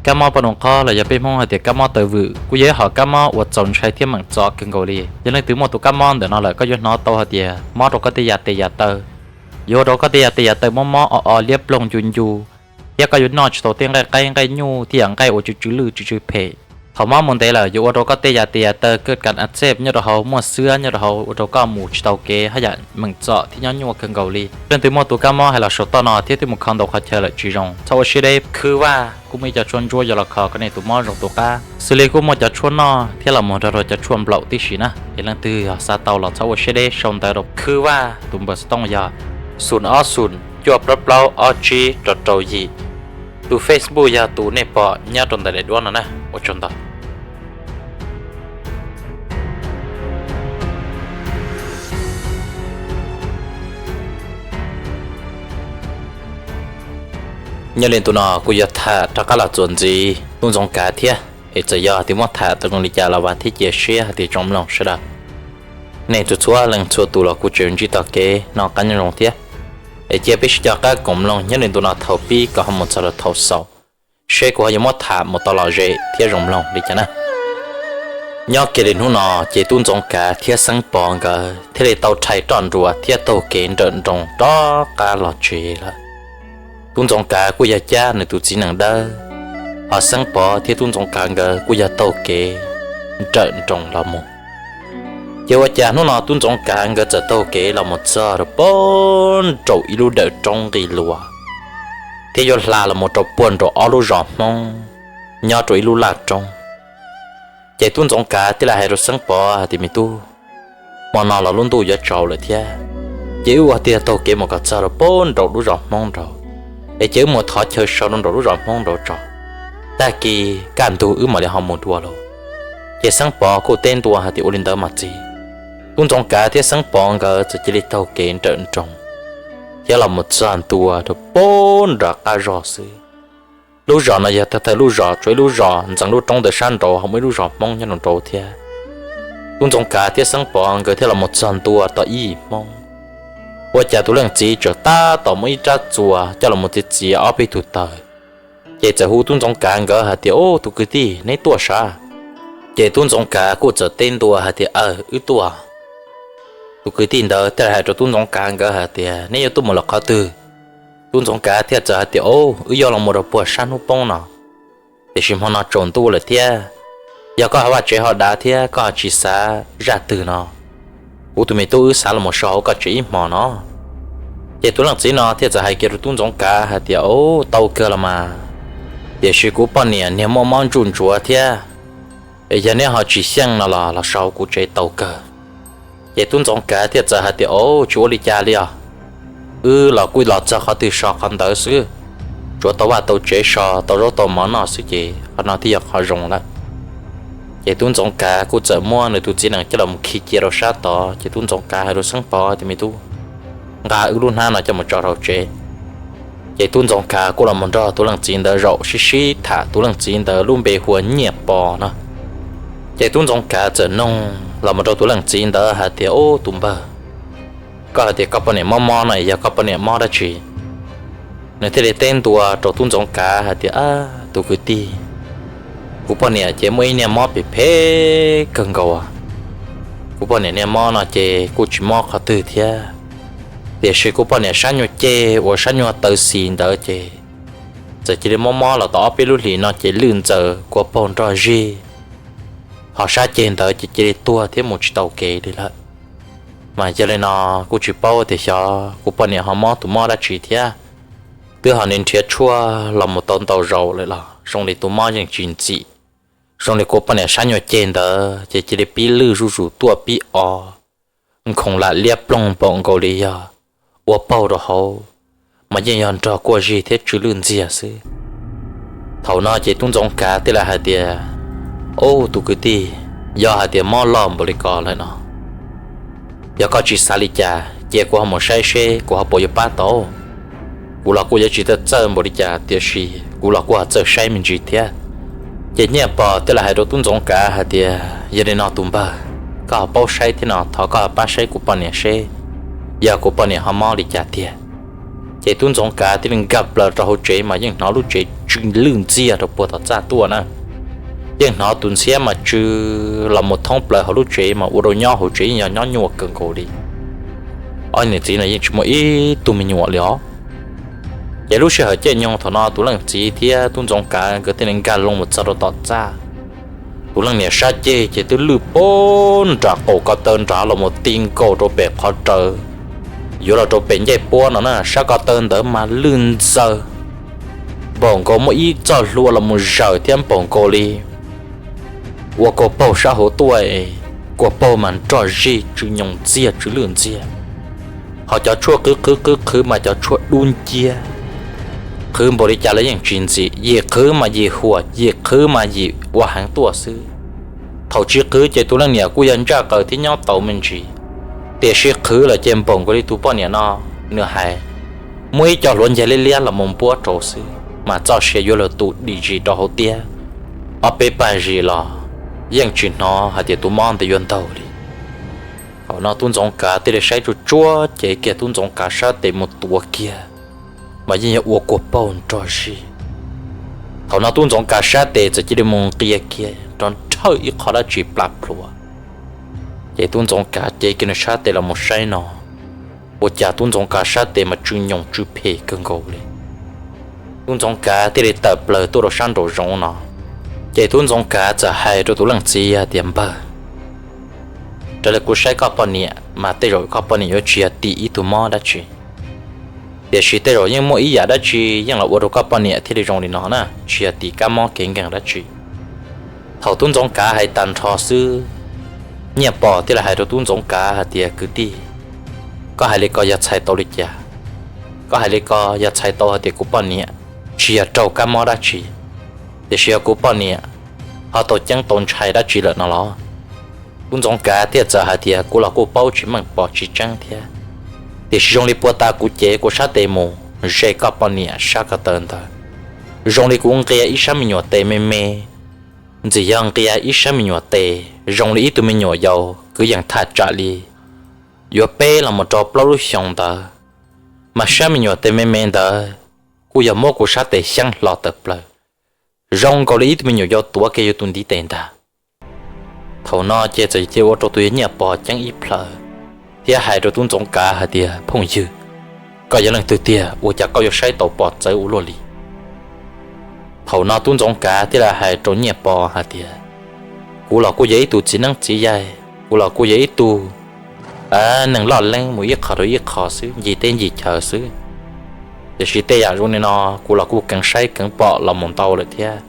Kab mob poj nus qhob los yog peb Hmoob hais tias kab mob taw vwm kuj yog ib hom kab mob uas txaus ntshai thiab meem txom kawg nkaus li. Yog leej twg muaj tus kab mob ntawm no lawm, koj yuav hnov tau hais tias mob rau koj tej yam tes yam taw, yuav ua rau koj tej yam tes yam taw mob mob o o liab ploog ncu ncu, thiab koj yuav noj tsis tau tej nqaij qaib nqaij nyuj thiab yam nqaij uas tsw tsw lwj tsw tsw phem. Thaum mob mus ntev lawm yuav ua rau koj tej yam tes yam taw kawg kas a txej nyob rau hauv, muaj xwab nyob rau hauv, ua rau koj mus tsis tau kev haj yam meem txom thiab nyob nyuaj kawg nkaus li. Leej twg muaj tus kab mob hais los saum toj no thiab twb mus kho ntaus qhov chaw lawm tsis zoo, txhob ua siab deb. Khwb Vaj kuj muaj ib co tshuaj ntsuab yuav los kho kom nej tus mob zoo tus qab, xws li kuj muaj cov tshuaj noj thiab los mus nrog rau cov tshuaj nplaum tib si na. Es leej twg yog xav tau los txhob ua siab deb, sau ntawv rau Khwb Vaj tus npawb xov tooj yog xoom ob xoom cuaj plaub plaub ob tsib rau rau yim. Tus Facebook yog tus nej pom nyob rau ntawm daim duab no na. Ua tsaug ntau. Nyob li ntu no kuj yuav tham rov qab los txuas ntxiv tub Ntxoov Kav thiab, es txawm yog tias muab tham tau zoo li cas los vam thiab cia siab hais tias tsoom mloog sawv daws, nej txhua txhua leej txhua tus los kuj tseem ntsib txoj kev noj qab nyob zoo thiab. Es cia peb sib coj qab koom mloog nyob li ntu no thaum pib kom ho mus txog rau thaum xaus, seb kuv ho yuav muab tham mus tau lom zem thiab zoo mloog li cas na. Nyob kiag li hnub no ces tub Ntxoov Kav thiab Xeeb Pov nkawd thiaj li tau rhais roj nruas thiab taug kev nrawm nroos rov qab los tsev lawm. Tub Ntxoov Kav kuj yog cab nws tus txiv nees dawb, ho Xeeb Pov thiab tub Ntxoov Kav nkawd kuj yog taug kev nrawm nroos los mus. Ces ua cas hnub no tub Ntxoov Kav nkawd txawm taug kev los mus txog rau pem nraum ib lub dawm roob nqis luas, thiab yuav hla los mus rau puag nraum ob lub zos Hmoob nyob rau ib lub laj roob. Ces tub Ntxoov Kav thiaj li hais rau Xeeb Pov hais tias, me tub, hmo no los lub ntuj yuav tsaus lawm thiab, ces wb ua tiag taug kev mus kom txog rau pem nraum lub zos Hmoob nraud, es ces wb mus thov chaw so rau nraum lub zos Hmoob nraud tso, tag kis kaj ntug wb mam li ho mus dua lauj. Ces Xeeb Pov kuj teb ntua hais tias, ua li ntawd mas txiv. Tub Ntxoov Kav thiab Xeeb Pov nkawd txawm cia li taug kev nrawm nroos thiab los mus txog ntua rau pem nram qab zos xwb. Lub zos no yog thawj thawj lub zos, tshuav ib lub zos ntxeev lub roob ntawd sab nraud ho muaj ib lub zos Hmoob nyob nraud thiab. Tub Ntxoov Kav thiab Xeeb Pov nkawd thiaj los mus txog ntua tau ib yim Hmoob, ua cas tus leej txiv txawm tab tom muaj ib rab txuas coj los mus txiav txiav ob peb tug taws. Ces txawm hu tub Ntxoov Kav nkawd hais tias, ub, tus kwv tij, neb tuaj sav? Ces tub Ntxoov Kav kuj txawm teb ntua hais tias, aw, wb tuaj. Tus kwv tij ntawd thiaj li hais rau tub Ntxoov Kav nkawd hais tias, neb yuav tuaj mus lawm qhov twg? Tub Ntxoov Kav thiaj txawm hais tias, ub, wb yuav los mus rau puag sab hnub poob no, tiam sis hmo no tsaus ntuj lawm thiab, yog koj ho vaj tsev ho dav thiab koj ho tsis xav zaj twg no, kuv tus me tub wb xav los mus so hauv koj tsev ib hmos no. Ces tus leej txiv no thiaj txawm hais kiag rau tub Ntxoov Kav hais tias, ub, tau kawg los mas, tiam sis kuv poj niam niag muaj mob ntsuj ntsuav thiab, es yog neb ho tsis xyeej no los los so hauv kuv tsev tau kawg. Ces tub Ntxoov Kav thiaj txawm hais tias, ub, tsis ua li cas li os, wb los kuj los txog qhov twg so qhov ntawd xwb, tsuav tau vaj tau tsev so tau zaub tau mov noj xwb ces qhov no thiaj yog qhov zoo lawm. Ces tub Ntxoov Kav kuj txawm muab nws tus txiv nees coj los mus khi cia rau sab tod, ces tub Ntxoov Kav hais rau Xeeb Pov tias, me tub, nqa wb lub hnab no coj mus tso rau tsev. Ces tub Ntxoov Kav kuj los mus nrog tus leej txiv ntawd zaum sib sib tham, tus leej txiv ntawd lub npe hu ua Nyiaj Pov no. Ces tub Ntxoov Kav txawm noog los mus rau tus leej txiv ntawd hais tias, ub, tus npawg, koj hais tias koj poj niam mob mob no es yog koj poj niam mob dab tsi? Nws thiaj li teb ntua rau tub Ntxoov Kav hais tias, tus kwv tij, kuv poj niam ces muaj ib niag mob phem phem kawg nkaus, kuv poj niam niag mob no ces kuj tsis mob qhov twg thiab, tiam sis kuv poj niam sab nyuag ceg uas sab nyuag taw xis ntawd ces txawm cia li mob mob los tau ob peb lub hlis no ces lwj ntxaws kua paug nrog zig, ho sab ceg ntawd ces cia li tuag thiab mus tsis tau kev li lawm. Mas yog li no kuj tsis paub tias xyov kuv poj niam ho mob tus mob dab tsi thiab, twb ho nrhiav tshuaj los mus tau ntau zaus lawm los zoo li tus mob yeej tsis ntxim. Zoo li kuv poj niam sab nyuag ceg ntawd ces cia li pib lwj zuj zus tuaj pib o, nkhoos lam liab ploog npaum nkaus li yog ua paug rau hauv, mas yeej yog nrog kuaj zig thiab tsw lwj ntxiag xwb. Thaum no ces tub Ntxoov Kav thiaj li hais tias, ub, tus kwv tij, yog hais tias mob loj npaum li ko lawm no, yog koj tsis xav li cas cia kuv ho mus saib seb kuv ho puas yuav pab tau. Kuv los kuj yuav tsis txawj txawj npaum li cas tiam sis kuv los kuj ho txawj saib me ntsis thiab. Ces Nyiaj Pov thiaj li hais rau tub Ntxoov Kav hais tias, yog li no tus npawg, koj ho paub saib thiab no, thov koj ho pab saib kuv poj niam seb yog kuv poj niam ho mob li cas tiag. Ces tub Ntxoov Kav thiaj li nkag plaws rau hauv tsev mas yeej hnov lub tsev tsw lwj ntxiag rau puag tom txaj tuaj na. Yeej hnov tus ntxhiab mas tsw los mus thoob plaws hauv lub tsev mas ua rau nyob hauv tsev yeej yog nyob nyuaj kawg nkaus li. Ob niam txiv no yeej tsis muaj ib tug me nyuam li os. Ces lub sij hawm caij nyoog thaum no tus leej txiv thiab tub Ntxoov Kav nkawd thiaj li nkag loo mus txog rau tom txaj. Tus leej niam sab ceg ces twb lwj pag nram qaum ko taw nrad los mus ti nkaus rau pem qhov raws, yuav los rau pem ncej puab no na, sab ko taw ntawd mas lwj ntxaws, npaum nkaus muaj ib txoj hlua los mus zawm thiab npaum nkaus li ua kua paug sab hauv tuaj, kua paug mas nrog zij tsw nyoos ntxiag tsw lwj ntxiag. Ho cov tshuaj qhwv qhwv qhwv qhwv mas cov tshuaj dub nciab, qhwv npaum li cas los yeej tsis ntxim, yim qhwv mas yim huam, yim qhwv mas yim ua heev tuaj xwb. Thaum tsis qhwv ces tus leej niam kuj yog ntsaj qaws thiab nyob tau me ntsis, tiam sis qhwv lawm ces npaum nkaus li tus poj niam no nws hais, muaj ib co hluav ncaig liab liab los mus npuab rau xwb mas txoj sia yuav luag tu dim zis rau hauv tiab, ob peb pag zis los yeej tsis hnov hais tias tus mob ntawd yuav ntaug li. Thaum no tub Ntxoov Kav thiaj li saib tsuj tsuab cev kiag tub Ntxoov Kav sab tes mus tuav kiag, mas yeej yog ua kua paug nrog zij. Thaum no tub Ntxoov Kav sab tes txawm cia li mus nqia kiag rov nrhawj ib qho dab tsi plas plhuav. Ces tub Ntxoov Kav cev kiag nws sab tes los mus saib no, ua cas tub Ntxoov Kav sab tes mas tsw nyoos tsw phem kawg nkaus li. Tub Ntxoov Kav thiaj li tawm plaws tuaj rau sab nraum zoov no, ces tub Ntxoov Kav txawm hais rau tus leej txiv hais tias, npawg, raws li kuv saib koj poj niam mas tej zaum koj poj niam yuav tsis yog tim ib tug mob dab tsi, tiam sis tej zaum yeej muaj ib yam dab tsi yeej los ua rau koj poj niam thiaj li zoo li no na, tsis yog tim kab mob kev nkeeg dab tsi. Thaum tub Ntxoov Kav hais tag nrho xwb, Nyiaj Pov thiaj li hais rau tub Ntxoov Kav hais tias, kwv tij, koj hais li ko yog txhais tau li cas? Koj hais li ko yog txhais tau hais tias kuv poj niam tsis yog raug kab mob dab tsi, tiam sis yog kuv poj niam ho tau ceeb tau ntshai dab tsi lawm no los? Tub Ntxoov Kav thiaj txawm hais tias, kuv los kuj paub tsis meej pom tsis tseeb thiab, tiam sis zoo li puag ta kuv cev kuv sab tes mus ze koj poj niam sab ko taw ntawd, zoo li kuv nqia ib sab me nyuam tes me me, ntxim yog nqia ib sab me nyuam tes zoo li ib tug me nyuam yaus kwv yees thaj tsam li yuav peb los mus rau plaub lub xyoos ntawd, mas sab me nyuam tes me me ntawd kuj yog muab kuv sab tes xyeeb hlo tawm plaws, zoo nkaus li ib tug me nyuam yaus tuav kiag yus tus ntiv tes ntag. Thaum no ces txawm cia ua rau tus yawg Nyiaj Pov ceeb ib plhaw, thiab hais rau tub Ntxoov Kav hais tias, phooj ywg, koj yog leej twg tiag ua cas koj yuav saib tau pom txawv ua luaj li? Thaum no tub Ntxoov Kav thiaj li hais rau Nyiaj Pov hais tias, kuv los kuj yog ib tug txiv neeb txiv yaig, kuv los kuj yog ib tug neeg loj leeb mus ib qho rau ib qho xwb, ncig teb ncig chaw xwb, tiam sis tej yam zoo li no kuv los kuj keev saib keev pom los mus ntau lawm thiab.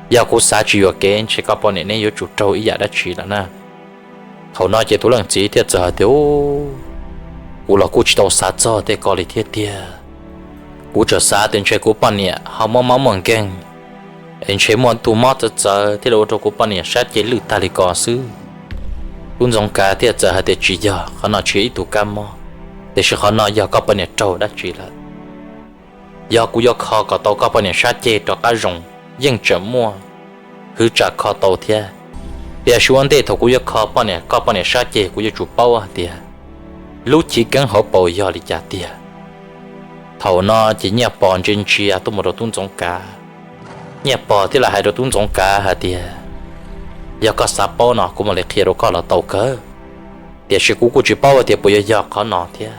Yog kuv xav tsis yuam kev ntshe koj poj niam neb yuav tsum raug ib yam dab tsi lawm na. Thaum no ces tus leej txiv thiaj txawm hais tias, kuv los kuj tsis tau xav txog tej ko li thiab tiag. Kuv tsuas xav tias ntshe kuv poj niam ho muaj mob muaj nkeeg, es ntshe muaj tus mob txawv txawv thiaj li ua rau kuv poj niam sab ceg lwj tag li ko xwb. Tub Ntxoov Kav thiaj txawm hais tias, tsis yog, qhov no tsis yog ib tug kab mob, tiam sis qhov no yog koj poj niam raug dab tsi lawm. Yog kuv yuav kho kom tau koj poj niam sab ceg rov qab zoo, yeej tseem muaj hwv tsam kho tau thiab. Tiam sis ua ntej thaum kuv yuav kho poj niam, koj poj niam sab ceg kuv yuav tsum paub hais tias lub chiv keeb hauv paus yog li cas tiag. Thaum no ces Nyiaj Pov ntsia ntsia tuaj mus rau tub Ntxoov Kav. Nyiaj Pov thiaj li hais rau tub Ntxoov Kav hais tias, yog koj xav paub no kuv mam li qhia rau koj los tau kawg, tiam sis kuv kuj tsis paub hais tias puas yog yog qhov no thiab.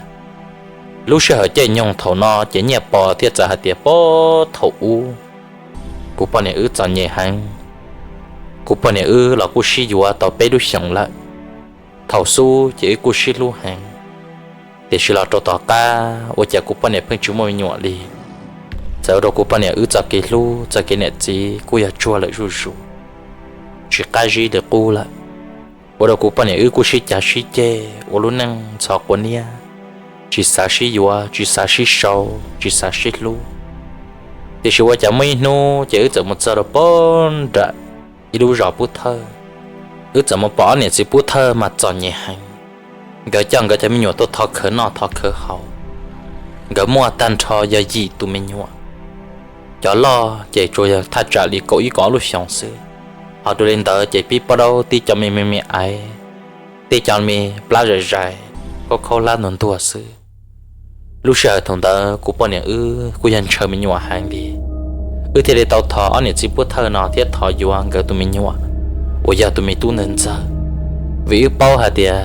Lub sij hawm caij nyoog thaum no ces Nyiaj Pov thiaj txawm hais tias, puag thaum ub kuv poj niam wb txom nyem heev. Kuv poj niam wb los kuj sib yuav tau peb lub xyoos lawm. Thaum xub ces wb kuj sib hlub heev, tiam sis los rau tom qab ua cas kuv poj niam pheej tsis muaj me nyuam li. Txawm ua rau kuv poj niam wb txoj kev hlub txoj kev niam txiv kuj yog tsuag lawm zuj zus, tsis qab zib li qub lawm. Ua rau kuv poj niam wb kuj sib cav sib ceg ua lub neej ntxhov quav niab, tsis xav sib yuav, tsis xav sib sau, tsis xav sib hlub. Tiam sis ua cas muaj ib hnub ces wb txawm mus txog rau puag nram ib lub zos Pub Thawj, wb txawm mus pom ob niam txiv Pub Thawj mas txom nyem heev. Nkawd coj nkawd cov me nyuam tuaj thov khawv noj thov khawv haus. Nkawd muaj tag nrho yog yim tus me nyuam. Cov loj ces tsuas yog thaj tsam li kaum ib kaum ob lub xyoos xwb, ho dua li ntawd ces pib pob daub tib co me me me aiv, tib co me plab zais zais, khaub khaub hlab ntuag ntuag xwb. Lub sij hawm thaum ntawd kuv poj niam wb kuj yog ntshaw me nyuam heev li, wb thiaj li tau thov ob niam txiv puab thawj no thiab thov yuav nkawd tus me nyuam uas yog tus me tub ntawd ntxawg, vim wb paub hais tias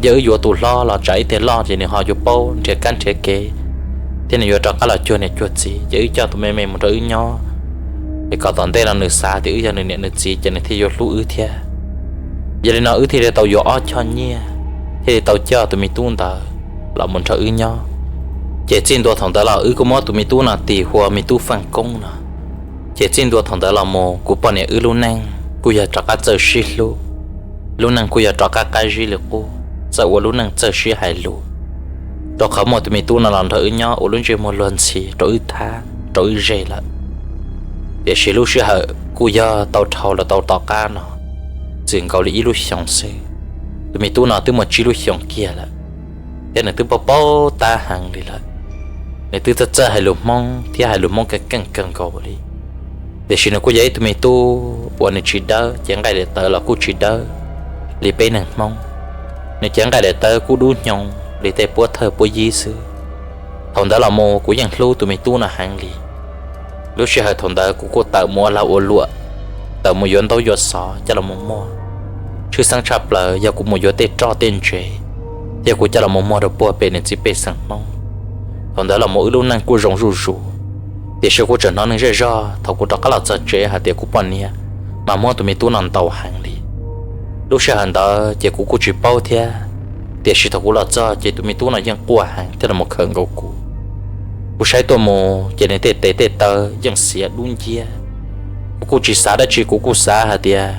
yog wb yuav tus hlob los tsam ib teg loj ces nws ho yuav paub nrhiav kab nrhiav kev thiab nws yuav rov qab los cuag niam cuag txiv, ces wb coj tus me me mus nrog wb nyob, es kom tom ntej no nws xav tias wb yog nws niam nws txiv ces nws thiaj yuav hlub wb thiab. Yog li no wb thiaj li tau yuav ob choj nyiaj thiaj li tau coj tus me tub ntawd los mus nrog wb nyob. Ces txij ntua thaum ntawd los wb kuj muab tus me tub no tis hu ua me tub Feej Koob no. Ces txij ntua thaum ntawd los mus kuv poj niam wb lub neej kuj yog rov qab txawj sib hlub, lub neej kuj yog rov qab qab zib li qub, txawj ua lub neej txawj sib hais lus, rau qhov muaj tus me tub no los nrog wb nyob ua lub ntsej muag luag ntxhi rau wb thab rau wb ze lawm. Tiam sis lub sij hawm kuj yog tau dhau los tau tom qab no txwm nkaus li ib lub xyoos xwb, tus me tub no twb muaj tsib lub xyoos kiag lawm, thiab nws twb paub paub tab heev li lawm. Nws twb txawj txawj hais lus Hmoob thiab hais lus Hmoob keej keej kawg nkaus li. Tiam sis nws kuj yog ib tug me tub uas nws tsis dawb, cev nqaij daim tawv los kuj tsis dawb li peb neeg Hmoob. Nws cev nqaij daim tawv kuj dub hnyoo li tej puab thawj puab yib xwb. Thaum ntawd los mus kuv yeej hlub tus me tub no heev li. Lub sij hawm thaum ntawd kuv kuj tawm mus ua lag ua luam, tawm mus yuav ntaub yuav xov coj los mus muag. Tshwj xeeb tshaj plaws yog kuv mus yuav tej roj tej ntsev, thiab kuv coj los mus muag rau puag pem niam txiv pej xeem Hmoob. Thaum ntawd los mus wb lub neej kuj zoo zuj zus, tiam sis kuv tseem hnov neeg zej zog thaum kuv rov qab los txog tsev hais tias kuv poj niam mas muab tus me tub no ntaus heev li. Lub sij hawm ntawd ces kuv kuj tsis paub thiab, tiam sis thaum kuv los txog ces tus me tub no yeej quaj heev thiab los mus khawm nkaus kuv. Kuv saib tuaj mus ces nws tej tes tej taw yeej xiav dub nciab. Kuv kuj tsis xav dab tsi, kuv kuj xav hais tias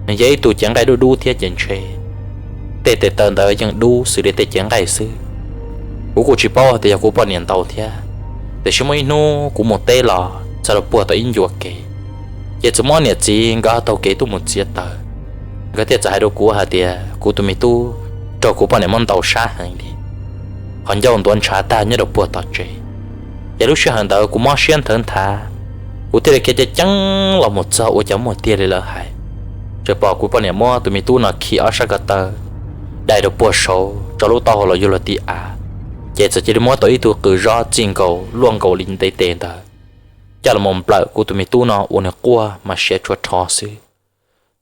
nws yog ib tug cev nqaij dub dub thiab ces ntshe tej tes taw ntawd yeej dub xws li tej cev nqaij xwb. Kuv kuj tsis paub hais tias yog kuv poj niam ntaus thiab. Tiam sis muaj ib hnub kuv mus teb los txog rau puag tom ib ncua kev, ces txawm muaj niam txiv nkawd taug kev tuaj mus txiav taws. Nkawd thiaj txawm hais rau kuv hais tias kuv tus me tub raug kuv poj niam muab ntaus sab heev li, qhov ncauj ntuav ntshav tag nyob rau puag tom tsev. Ces lub sij hawm ntawd kuv mob siab nthawv nthav, kuv thiaj li khiav ceev ceev los mus txog ua cas muaj tiag li lawv hais. Txawm pom kuv poj niam muab tus me tub no khi ob sab ko taw dai rau puag saud, tso lub taub hau los yuav luag ti av, ces txawm cia li muab tau ib tug qws zob txij nkaus luaj nkaus li ntev tes ntawd coj los mus nplawm kuv tus me tub no ua nws quaj mas siav tshua rho xwb.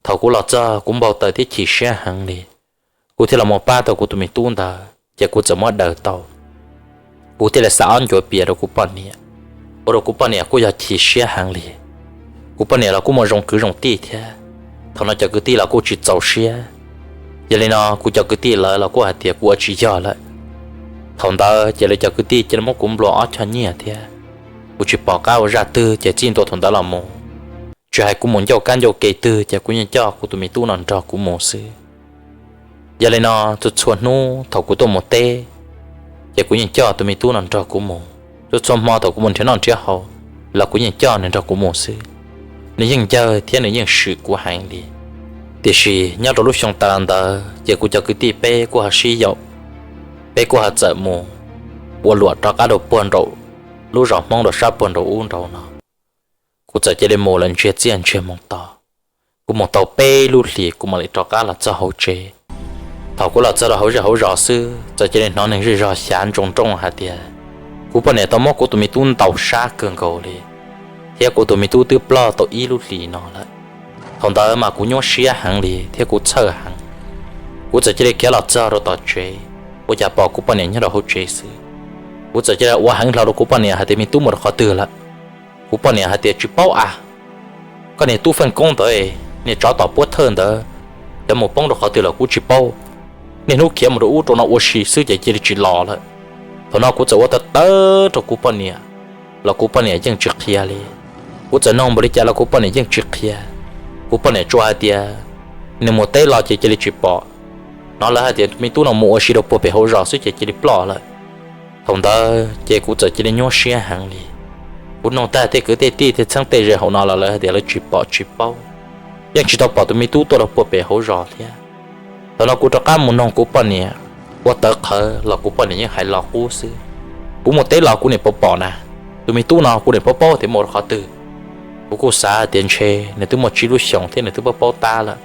Thaum kuv los txog kuv npau taws thiab chim siab heev li. Kuv thiaj los mus pab tau kuv tus me tub ntawd ces kuv txawm muab daws tau. Kuv thiaj li xa ob ncuav pias rau kuv poj niam, ua rau kuv poj niam kuj yog chim siab heev li. Kuv poj niam los kuj muaj zoo kwv zoo tij thiab, thaum no cov kwv tij los kuj tsis txaus siab. Yog li no kuv cov kwv tij lawv los kuj hais tias kuv ua tsis yog lawm. Thaum ntawd ces lawv cov kwv tij cia li muab kuv nplua ob choj nyiaj thiab. Kuv tsis pom qab ua zaj twg ces txij ntua thaum ntawd los mus, tsis hais kuv mus ncauj kab ncauj ke twg ces kuv yeej coj kuv tus me tub no nrog kuv mus xwb. Yog li no txhua txhua hnub thaum kuv tuaj mus teb, ces kuv yeej coj tus me tub no nrog kuv mus. Txhua txhua hmo thaum kuv mus nrhiav noj nrhiav haus los kuv yeej coj nws nrog kuv mus xwb. Nws yeej ncawg thiab nws yeej swm kuv heev li. Tiam sis nyob rau lub xyoo tas los ntawd ces kuv cov kwv tij peb kuj ho sib yaum, peb kuj ho txawm mus ua luam rov qab rau puag nraum lub zos Hmoob rau sab puag nraum ub nraud no. Kuv txawm cia li mus lawm ntsiag txiaj ntsiag moo to. Kuv mus tau peb lub hlis kuv mam li rov qab los txog hauv tsev. Thaum kuv los txog rau hauv zej hauv zos xwb txawm cia li hnov neeg zej zog xyav ntsoo nrooj hais tias kuv poj niam tau muab kuv tus me tub ntaus sab kawg nkaus li, thiab kuv tus me tub twb ploj tau ib lub hlis no lawm. Thaum ntawd mas kuv nyuaj siab heev li thiab kuv txhawj heev. Kuv txawm cia li khiav los txog rau tom tsev, ua cas pom kuv poj niam nyob rau hauv tsev xwb. Kuv txawm cia li ua heev hlo rau kuv poj niam hais tias me tub mus rau qhov twg lawm. Kuv poj niam hais tias tsis paub a, koj niag tub Feej Koob ntawd, niag tsov tom puab thawj ntawd, cov mus poob rau qhov twg los kuv tsis paub. Niaj hnub khiav mus rau ub rau no ua si xwb ces cia li tsis los lawm. Thaum no kuv txawm ua tawv tawv rau kuv poj niam los kuv poj niam yeej tsis qhia li. Kuv txawm nug npaum li cas los kuv poj niam yeej tsis qhia. Kuv poj niam tsuas hais tias nws mus teb los ces cia li tsis pom, hnov lawv hais tias me tub no mus ua si rau puag pem hauv zos xwb ces cia li ploj lawm. Thaum ntawd ces kuv txawm cia li nyuaj siab heev li. Kuv nug tag tej kwv tej tij thiab txheeb tej ze hauv no los lawv hais tias lawv tsis pom tsis paub, yeej tsis tau pom tus me tub tuaj rau puag pem hauv zos thiab. Thaum no kuv rov qab mus nug kuv poj niam, ua tawv qhawv los kuv poj niam yeej hais los qub xwb. Kuv mus teb los kuv niam paub pom na, tus me tub no kuv niam paub paub tias mus rau qhov twg. Kuv kuj xav tias ntshe nws twb muaj tsib lub xyoos thiab nws twb paub paub tab lawm,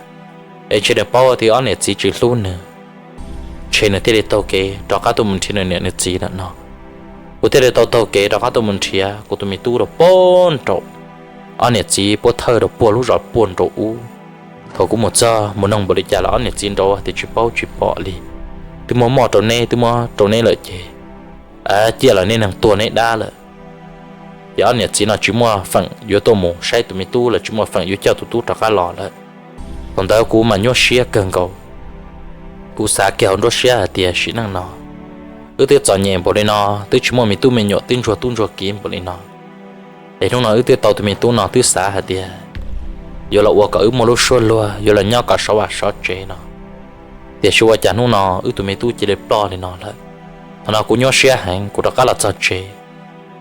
es ntshe nws paub tias ob niam txiv tsis hlub nws. ntshe nws thiaj li taug kev rov qab tuaj mus nrhiav nws niam nws txiv lawm no. Kuv thiaj li tau taug kev rov qab tuaj mus nrhiav kuv tus me tub rau puag nraum, ob niam txiv puab thawj rau puag lub zos puag nraum ub. Thaum kuv mus txog mus noog npaum li cas los ob niam txiv nraud tias tsis paub tsis pom li, twb muab moj rau neb, twb muab rau neb lawm ces ciaj los nej neeg tuag neb dab lawm. Ces ob niam txiv no tsis muaj feem yuav tuaj mus saib tus me tub lawm, tsis muaj feem yuav coj tus tub rov qab los lawm. Thaum ntawd kuv mas nyuaj siab kawg nkaus. Kuv xav kiag hauv nruab siab hais tias sim neej no wb twb txom nyem npaum li no, twb tsis muaj me tub me nyuam, twb ntsuag tub ntsuag kiv npaum li no, es hnub no wb twb tau tus me tub no twb xav hais tias yuav los ua kom wb muaj lub suab luag, yuav los nyob kom sov vaj sov tsev no. Tiam sis ua cas hnub no wb tus me tub cia li ploj li no lawm. Thaum no kuv nyuaj siab heev, kuv rov qab los txog tsev,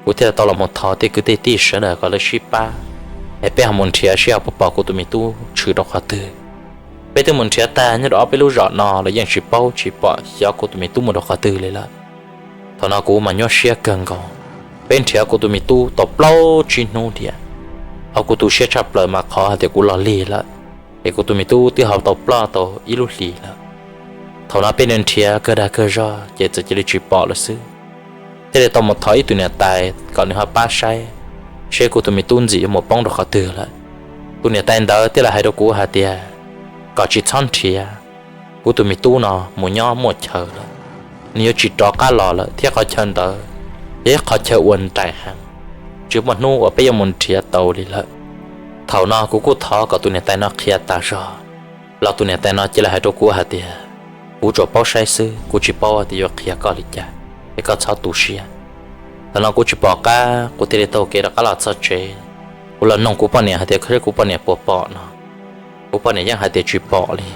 kuv thiaj tau los mus thov tej kwv tej tij sawv daws kom lawv sib pab, es peb ho mus nrhiav seb ho puas pom kuv tus me tub tshwm rau qhov twg. Peb twb mus nrhiav tag nyob rau ob peb lub zos no los yeej tsis paub tsis pom xyov kuv tus me tub mus rau qhov twg li lawm. Thaum no kuv mas nyuaj siab kawg nkaus. Peb nrhiav kuv tus me tub tau plaub tsib hnub tiag, ho kuv tu siab tshaj plaws mas qhov hais tias kuv los lig lawm, es kuv tus me tub twb ho tau ploj tau ib lub hlis lawm. Thaum no peb nrhiav kawg dag kawg zog ces txawm cia li tsis pom lawm xwb. Thiaj li tau mus thov ib tug niam tais kom nws ho pab saib seb kuv tus me tub ntxim yuav mus poob rau qhov twg lawm. Tus niam tais ntawd thiaj li hais rau kuv hais tias kom tsis txhob nrhiav, kuv tus me tub no mus nyob muaj chaw lawm, nws yuav tsis rov qab los lawm thiab qhov chaw ntawd yog ib qhov chaw uas nraim heev, tsis muaj hnub uas peb yuav mus nrhiav tau li lawm. Thaum no kuv kuj thov kom tus niam tais no qhia tas zog, los tus niam tais no cia li hais rau kuv hais tias kuv tsuas paub saib xwb, kuv tsis paub tias yuav qhia koj li cas, es koj txhob tu siab. Thaum no kuv tsis pom qab, kuv thiaj li taug kev rov qab los txog tsev. Kuv los noog kuv poj niam hais tias seb kuv poj niam puas pom no, kuv poj niam yeej hais tias tsis pom li.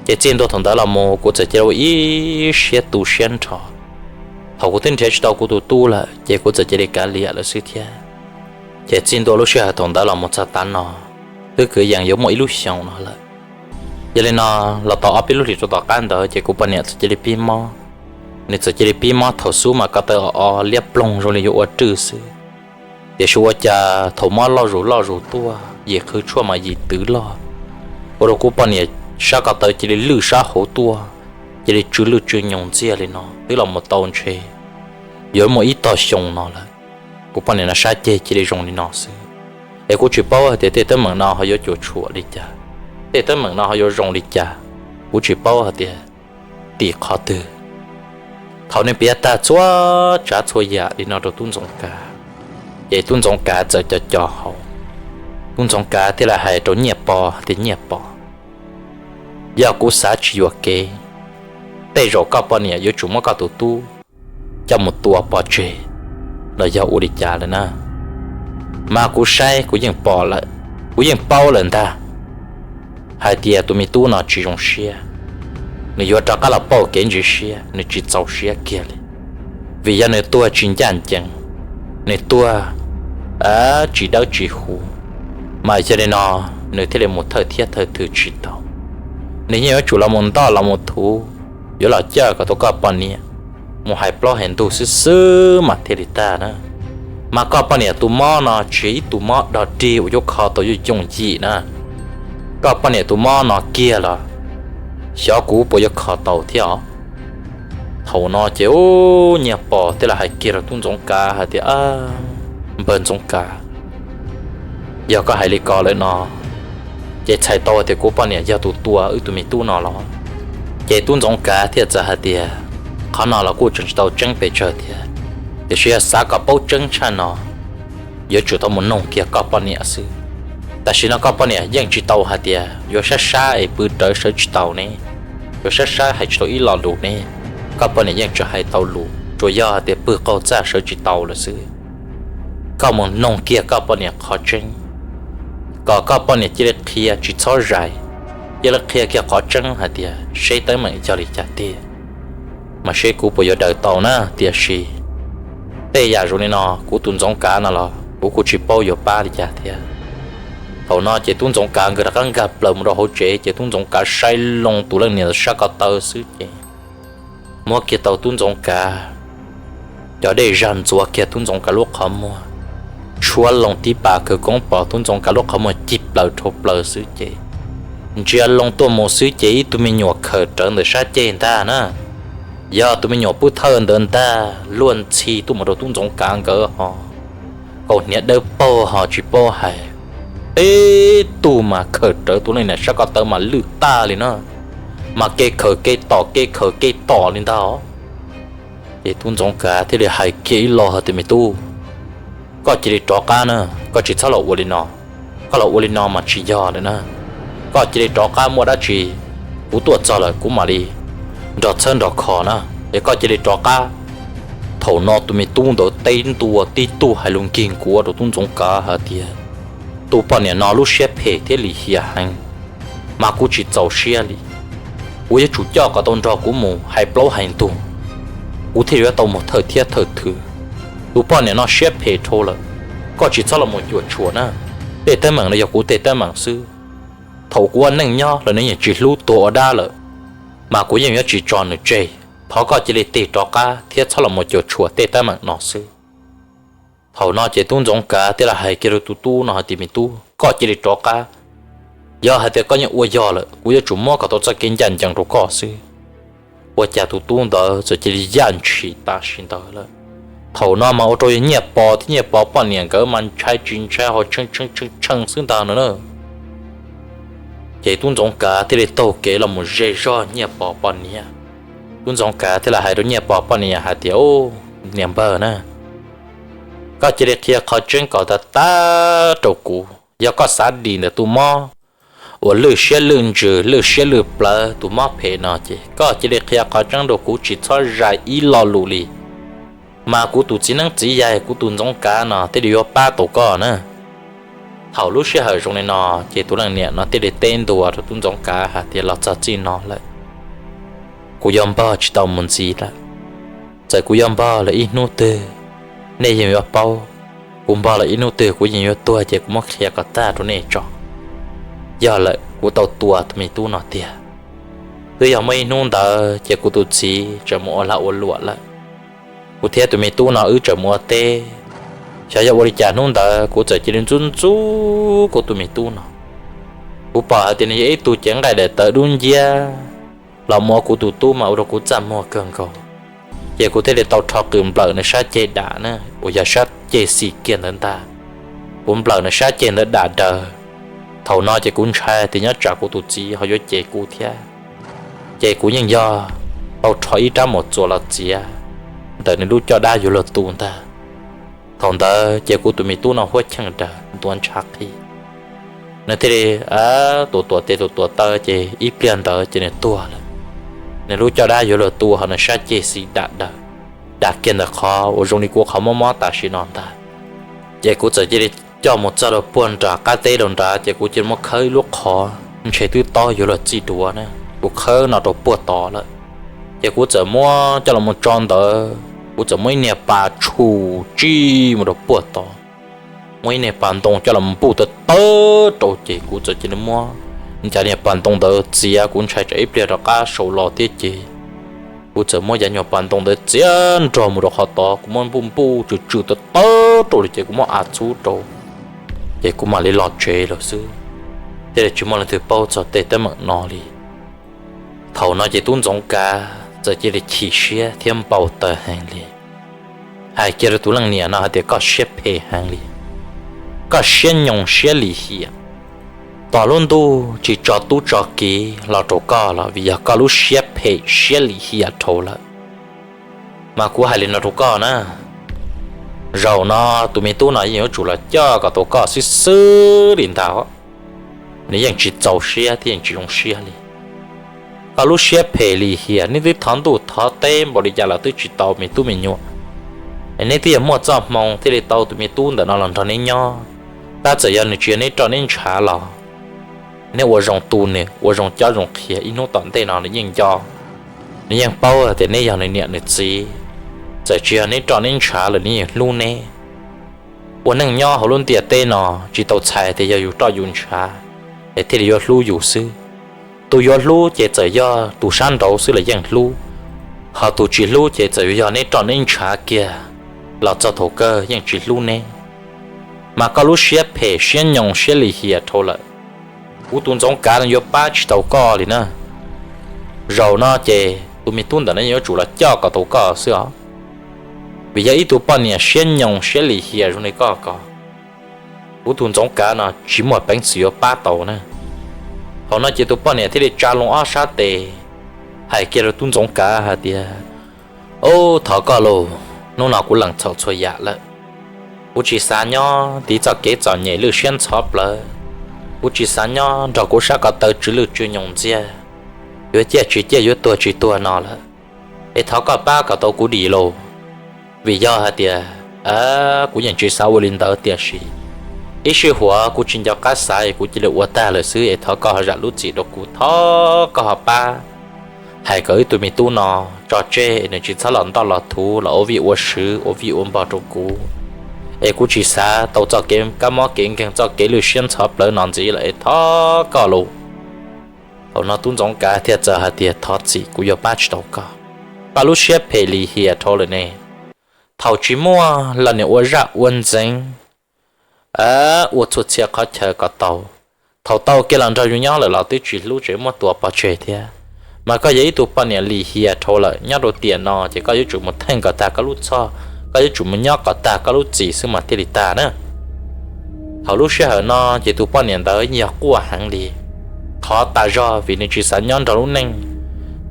Ces txij ntua thaum ntawd los mus kuv txawm cia li ua ib siab tu siab nrho. Thaum kuv twb nrhiav tsis tau kuv tus tub lawm ces kuv txawm cia li kav liam lawm xwb thiab. Ces txij ntua lub sij hawm thaum ntawd los mus txog tav no, twb kwv yees yuav muaj ib lub xyoos no lawm. Yog li no, los tau ob peb lub hlis rau tom qab ntawd ces kuv poj niam txawm cia li pib mob. Nws txawm cia li pib mob thaum xub mas ko taw o o liab ploog zoo li yuav ua rwj xwb. Tiam sis ua cas thaum mob loj zus loj zus tuaj, yim qhwv tshuaj mas yim twv loj, ua rau kuv poj niam sab ko taw cia li lwj sab hauv tuaj, cia li tsw lwj tsw nyoos ntxiag li no twb los mus tau ntshe yuav muaj ib tog xyoo no lawm. Kuv poj niam no sab ceg cia li zoo li no xwb, es kuv tsis paub hais tias tej teeb meem no ho yuav cuam tshuam li cas, tej teeb meem no ho yuav zoo li cas, kuv tsis paub hais tias tim qhov twg. Thaum nws piav tag txhua tsav txhua yam li no rau tub Ntxoov Kav, ces tub Ntxoov Kav txawm co co hau. Tub Ntxoov Kav thiaj li hais rau Nyiaj Pov tias, Nyiaj Pov, yog kuv xav tsis yuam kev, tej zaum koj poj niam yuav tsum muab koj tus tub coj mus tua pov tseg los yog ua li cas lawm na. Mas kuv saib kuv yeej pom lawm, kuv yeej paub lawm ntag, hais tias tus me tub no tsis zoo siab, nws yuav rov qab los pauj kev ntsis siab, nws tsis txaus siab kiag li. Vim yog nws tuag tsis ncaj ncees, nws tuag tsis dawb tsis huv, mas yog li no nws thiaj li mus thawj thiab thawj thwm tsis tau. Nws yeej yuav tsum los mus ntoj los mus thuv, yuav los coj kom tau koj poj niam mus hais plaub hais ntug xwb xwb mas thiaj li tag na. Mas koj poj niam tus mob no tsis yog ib tug mob dog dig uas yuav kho tau yooj yooj yim na. Koj poj niam tus mob no kiag los xyov kuv puas yuav kho tau thiab os. Thaum no ces Nyiaj Pov thiaj li hais kiag rau tub Ntxoov Kav hais tias, Npawg Ntxoov Kav, yog koj hais li ko lawm no, ces txhais tau tias kuv poj niam yog tus tua wb tus me tub no los? Ces tub Ntxoov Kav thiaj txawm hais tias, Qhov no los kuj tseem tsis tau tseeb pes tsawg thiab, tiam sis yog xav kom paub tseeb tshaj no, yuav tsum tau mus noog kiag koj poj niam xwb. Tam sim no koj poj niam yeej tsis tau hais tias yuav sab sab es pw rawv sawv tsis tau ne, yuav sab sab hais tsis tau ib lo lus ne. Koj poj niam yeej tsis hais tau lus, tsuas yog hais tias pw qaug txaj sawv tsis tau lawm xwb. Koj mus noog kiag koj poj niam qhov tseeb, kom koj poj niam cia li qhia tsis txhob zais, cia li qhia kiag qhov tseeb hais tias seb teeb meem yog li cas tiag, mas seb kuv puas yuav daws tau na. Tiam sis tej yam zoo li no kuv tus Ntxoov Kav no los kuv kuj tsis paub yuav pab li cas thiab. Thaum no ces tub Ntxoov Kav nkawd rov qab nkag plaws mus rau hauv tsev, ces tub Ntxoov Kav saib loo tus leej niam sab ko taw xwb ces muab kiag tau tub Ntxoov Kav cov dej zag ntxuav kiag tub Ntxoov Kav lub qhov muag, tshuab loo tib pas khawv koob pos tub Ntxoov Kav lub qhov muag cig plaws dhau plaws xwb ces ntsia loo tuaj mus xwb ces ib tug me nyuam khawm rawv ntawm sab ceg ntag na. Yog tus me nyuam pub thawj ntawd ntag, luag ntxhi tuaj mus rau tub Ntxoov Kav nkawd ho kaus hniav dawb paug ho tsis paub hais. Peb tug mas khawm rawv tus leej niam sab ko taw mas lwj tag li na, mas kev khawm kev tom kev khawm kev tom li ntag. Ces tub Ntxoov Kav thiaj li hais kiag ib lo hais tias, Me tub, koj cia li rov qab na, koj tsis txhob los ua li no. Koj los ua li no mas tsis yog lawm na. Koj cia li rov qab, muaj dab tsi kuv tuaj txog lawm kuv mam li nrog txhawb nrog kho na, es koj cia li rov qab. Thaum no tus me tub ntawd teb ntua tib tug hais lus nkig nkuav rau tub Ntxoov Kav hais tias, Tus poj niam no lub siab phem thiab lim hiam heev, mas kuv tsis txaus siab li. Kuv yuav tsum coj kom tau nrog kuv mus hais plaub hais ntug, kuv thiaj yuav tau mus thawj thiab thawj thwv. Tus poj niam no siab phem dhau lawm, koj tsis txhob los mus cuam tshuam na. Tej teeb meem no yog kuv tej teeb meem xwb. Thaum kuv ua neej nyob los nws yeej tsis hlub tuag ua dab lawm, mas kuv yeej yuav tsis tso nws tseg. Thov koj cia li tig rov qab thiab txhob los mus cuam tshuam tej teeb meem no xwb. Thaum no ces tub Ntxoov Kav thiaj li hais kiag rau tus tub no hais tias, Me tub, koj cia li rov qab. Yog hais tias koj yeej ua yog lawm, kuv yuav tsum muab kom tau txoj kev ncaj ncees rau koj xwb. Ua cas tus tub ntawd txawm cia li yaj ntshis tam sim ntawd lawm. Thaum no mas ua rau Nyiaj Pov thiab Nyiaj Pov poj niam nkawd mas ntshai tsis ntshai ho tshee tshee tshee xwb ntag no na. Ces tub Ntxoov Kav thiaj li taug kev los mus ze zog Nyiaj Pov poj niam. Tub Ntxoov Kav thiaj li hais rau Nyiaj Pov poj niam hais tias, Niam npawg na, koj cia li qhia qhov tseeb kom tag tag rau kuv. Yog koj xav dim ntawm tus mob uas lwj siab lwj ntsws lwj siab lwj plawv tus mob phem no ces koj cia li qhia qhov tseeb rau kuv, tsis txhob zais ib lo lus li, mas kuv tus txiv neeb txiv yaig, kuv tus Ntxoov Kav no thiaj li yuav pab tau koj na. Thaum lub sij hawm zoo li no, ces tus leej niam no thiaj li teb ntua rau tub Ntxoov Kav hais tias, Los txog txij no lawm, kuv yuav npog tsis tau mus ntxiv lawm. Txawm kuv yuav npog lawm ib hnub twg, nej yeej yuav paub. Kuv npog lawm ib hnub twg kuv yeej yuav tuag ces kuv muab qhia kom tag rau nej tso. Yog lawm, kuv tau tua tus me tub no tiag. Twb yog muaj ib hnub ntawd ces kuv tus txiv tseem mus ua lag ua luam lawm, kuv thiab tus me tub no wb tseem mus ua teb. Xyov yog ua li cas hnub ntawd kuv txawm cia li ntxub ntxub kuv tus me tub no. Kuv pom hais tias nws yog ib tug cev nqaij daim tawv dub nciab los mus ua kuv tus tub mas ua rau kuv txaj muag kawg nkaus. Ces kuv thiaj li tau rho qws nplawm nws sab ceg dam na, uas yog sab ceg xim kiag ntawd ntag. Kuv nplawm nws sab ceg ntawd dam daws. Thaum no ces kuv ntshai tias nyob tsam kuv tus txiv ho yuav cem kuv thiab. Ces kuv yeej yog tau rho ib rab mus txuas los txiav ntawm nws lub caj dab yuav luag tu ntag. Thaum ntawd ces kuv tus me tub no huab cheej daws ntuav ntshav qhi. Nws thiaj li tuam tuam tes tuam tuam taw ces ib pliag ntawd ces nws tuag lawm. Nws lub caj dab yuav luag tu ho nws sab ceg xim dam daws, dam kiag ntawm qhov uas zoo li kuv qhov mob mob tam sim no ntag. Ces kuv txawm cia li coj mus txog rau puag nram qab teb rau nrad ces kuv cia li muab khawb ib lub qhov ntshe twb tob yuav luag txij duav na, kuv khawb no rau puag tod lawm. Ces kuv txawm muab coj los mus tso ntawd, kuv txawm muab ib niag pas tshum tsij mus rau puag tod, muab ib niag pas ntoo coj los npuj tawv tawv rau ces kuv txawm cia li muab cov niag pas ntoo ntawd txiav, kuv ntshai tsam ib pliag rov qab sau los thiab ces kuv txawm muab cov nyuag pas ntoo ntawd txiav nrog mus rau qhov tod, kuv muab npuj npuj tswm tswm tawv tawv rau li ces kuv muab av txhub rau, ces kuv mam li los tsev lawm xwb, thiaj li tsis muaj leej twg paub txog tej teeb meem no li. Thaum no ces tub Ntxoov Kav txawm cia li chim siab thiab npau taws heev li, hais kiag rau tus leej niam no hais tias, Koj siab phem heev li, koj siab nyoos siab lim hiam. Tos lub ntuj tsis tso tub tso kiv los rau koj los vim yog koj lub siab phem siab lim hiam dhau lawm. Mas kuv hais li no rau koj na, zaum no tus me tub no yeej yuav tsum los coj kom tau koj xwb xwb li ntag. Nws yeej tsis txaus siab thiab yeej tsis zoo siab li. Koj lub siab phem lim hiam, neb twb thov ntuj thov teb npaum li cas los twb tsis tau me tub me nyuam. Neb twb yog muaj txoj hmoo thiaj li tau tus me tub ntawm no los nrog neb nyob. Tab txawm yog nws tsis yog neb roj neb ntshav los neb ua zoo tu nws, ua zoo cob zoo qhia, ib hnub tom ntej no nws yeej nco, nws yeej paub tias neb yog nws niam nws txiv. Txawm tsis yog neb roj neb ntshav los nws yeej hlub neb. Ua neej nyob hauv lub ntiaj teb no tsis tau txhais tias yog yus roj yus ntshav es thiaj li yuav hlub yus xwb. Tus yuav hlub ces txawm yog tus sab nraud xwb los yeej hlub, ho tus tsis hlub ces txawm yuav yog neb roj neb ntshav kiag los txog thaum kawg yeej tsis hlub neb. Mas koj lub siab phem siab nyoos siab lim hiam dhau lawm, kuv tus Ntxoov Kav no yuav pab tsis tau koj li na. Zaum no ces tus me tub ntawm no yuav tsum los coj kom tau koj xwb os. Vim yog ib tug poj niam siab nyoos siab lim hiam zoo li koj ko, kuv tus Ntxoov Kav no tsis muaj peev xwm yuav pab tau na. Thaum no ces tus poj niam thiaj li tsa loo ob sab tes, hais kiag rau tub Ntxoov Kav hais tias, Ub, thov koj lauj, hnub no kuv lees txhaum txhua yam lawm. Kuv tsis xav nyob tiv txoj kev txom nyem lwj siab ntxhov plawv. Kuv tsis xav nyob nrog kuv sab ko taw tsw lwj tsw nyoos ntxiag, yuav ciaj tsis ciaj yuav tuag tsis tuag no lawm. Es thov koj pab kom tau kuv dim lauj. Vim yog hais tias, kuv yeej tsis xav ua li ntawd tiam sis ib sij huam kuv tsis nco qab xav es kuv cia li ua tag lawm xwb, es thov koj ho zam lub txim rau kuv, thov koj ho pab hais kom wb tus me tub no tso tseg es nws tsis txhob los ntoj los thuv los ua vij ua sw ua vij ua npog rau kuv. Es kuv tsis xav tau txoj kev kab mob kev nkeeg, txoj kev lwj siab ntxhov plawv no ntxiv lawm, es thov koj lauj. Thaum no tub Ntxoov Kav thiaj txawm hais tias, Thov txim, kuv yuav pab tsis tau koj. Koj lub siab phem lim hiam dhau lawm ne. Thaum tsis muaj los nim ua zaj ua ntxeev, ua txhua txhia qhov chaw kom tau. Thaum tau kiag los nrog yus nyob lawm los twb tsis hlub, tseem muab tua pov tseg thiab. Mas koj yog ib tug poj niam lim hiam dhau lawm, nyob rau tiam no ces koj yuav tsum mus theej kom tag koj lub txhoj, koj yuav tsum mus nyob kom tag koj lub txim xwb mas thiaj li tag na. Thaum lub sij hawm no ces tus poj niam ntawd yog quaj heev li, thov tas zog vim nws tsis xav nyob nrog lub neej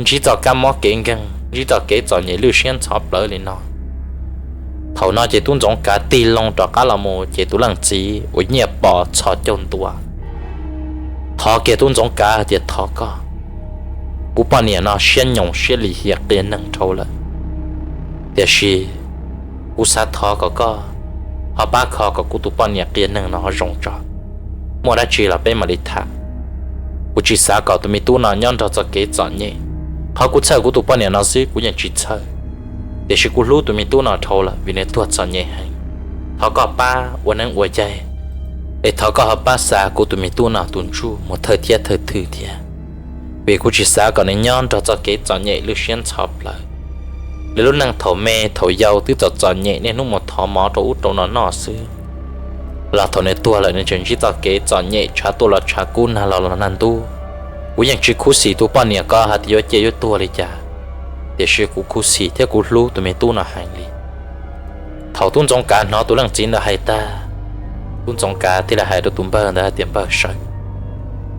ntsib txoj kab mob kev nkeeg, ntsib txoj kev txom nyem lwj siab ntxhov plawv li no. Thaum no ces tub Ntxoov Kav tig loo rov qab los mus ces tus leej txiv uas Nyiaj Pov txhos caug ntua, thov kiag tub Ntxoov Kav hais tias, Thov koj, kuv poj niam no siab nyoos siab lim hiam qias neeg dhau lawm, tiam sis kuv xav thov kom koj ho pab kho kom kuv tus poj niam qias neeg no ho zoo tso. Muaj dab tsi los peb mam li tham. Kuv tsis xav kom tus me tub no nyob nrog txoj kev txom nyem. Qhov kuv txhawj kuv tus poj niam no xwb kuv yeej tsis txhawj, tiam sis kuv hlub tus me tub no dhau lawm vim nws tuag txom nyem heev. Thov koj pab ua neeb ua yaig, es thov koj ho pab xa kuv tus me tub no tus ntsuj mus thawj thiab thawj thwg thiab, vim kuv tsis xav kom nws nyob nrog txoj kev txom nyem lwj siab ntxhov plawv. Nws lub neej thaum me thaum yau twb txom txom nyem, niaj hnub mus thov mov rau ub rau no noj xwb, los thaum nws tuag lawm nws tseem ntsib txoj kev txom nyem, tshav tuaj los tshav kub, nag los los nag ntub. Kuv yeej tsis khuv xim tus poj niam ko hais tias yuav ciaj yuav tuag li cas, tiam sis kuv khuv xim thiab kuv hlub tus me tub no heev li. Thaum tub Ntxoov Kav hnov tus leej txiv ntawd hais tag, tub Ntxoov Kav thiaj li hais rau tus npawg ntawd hais tias, Npawg, sawv,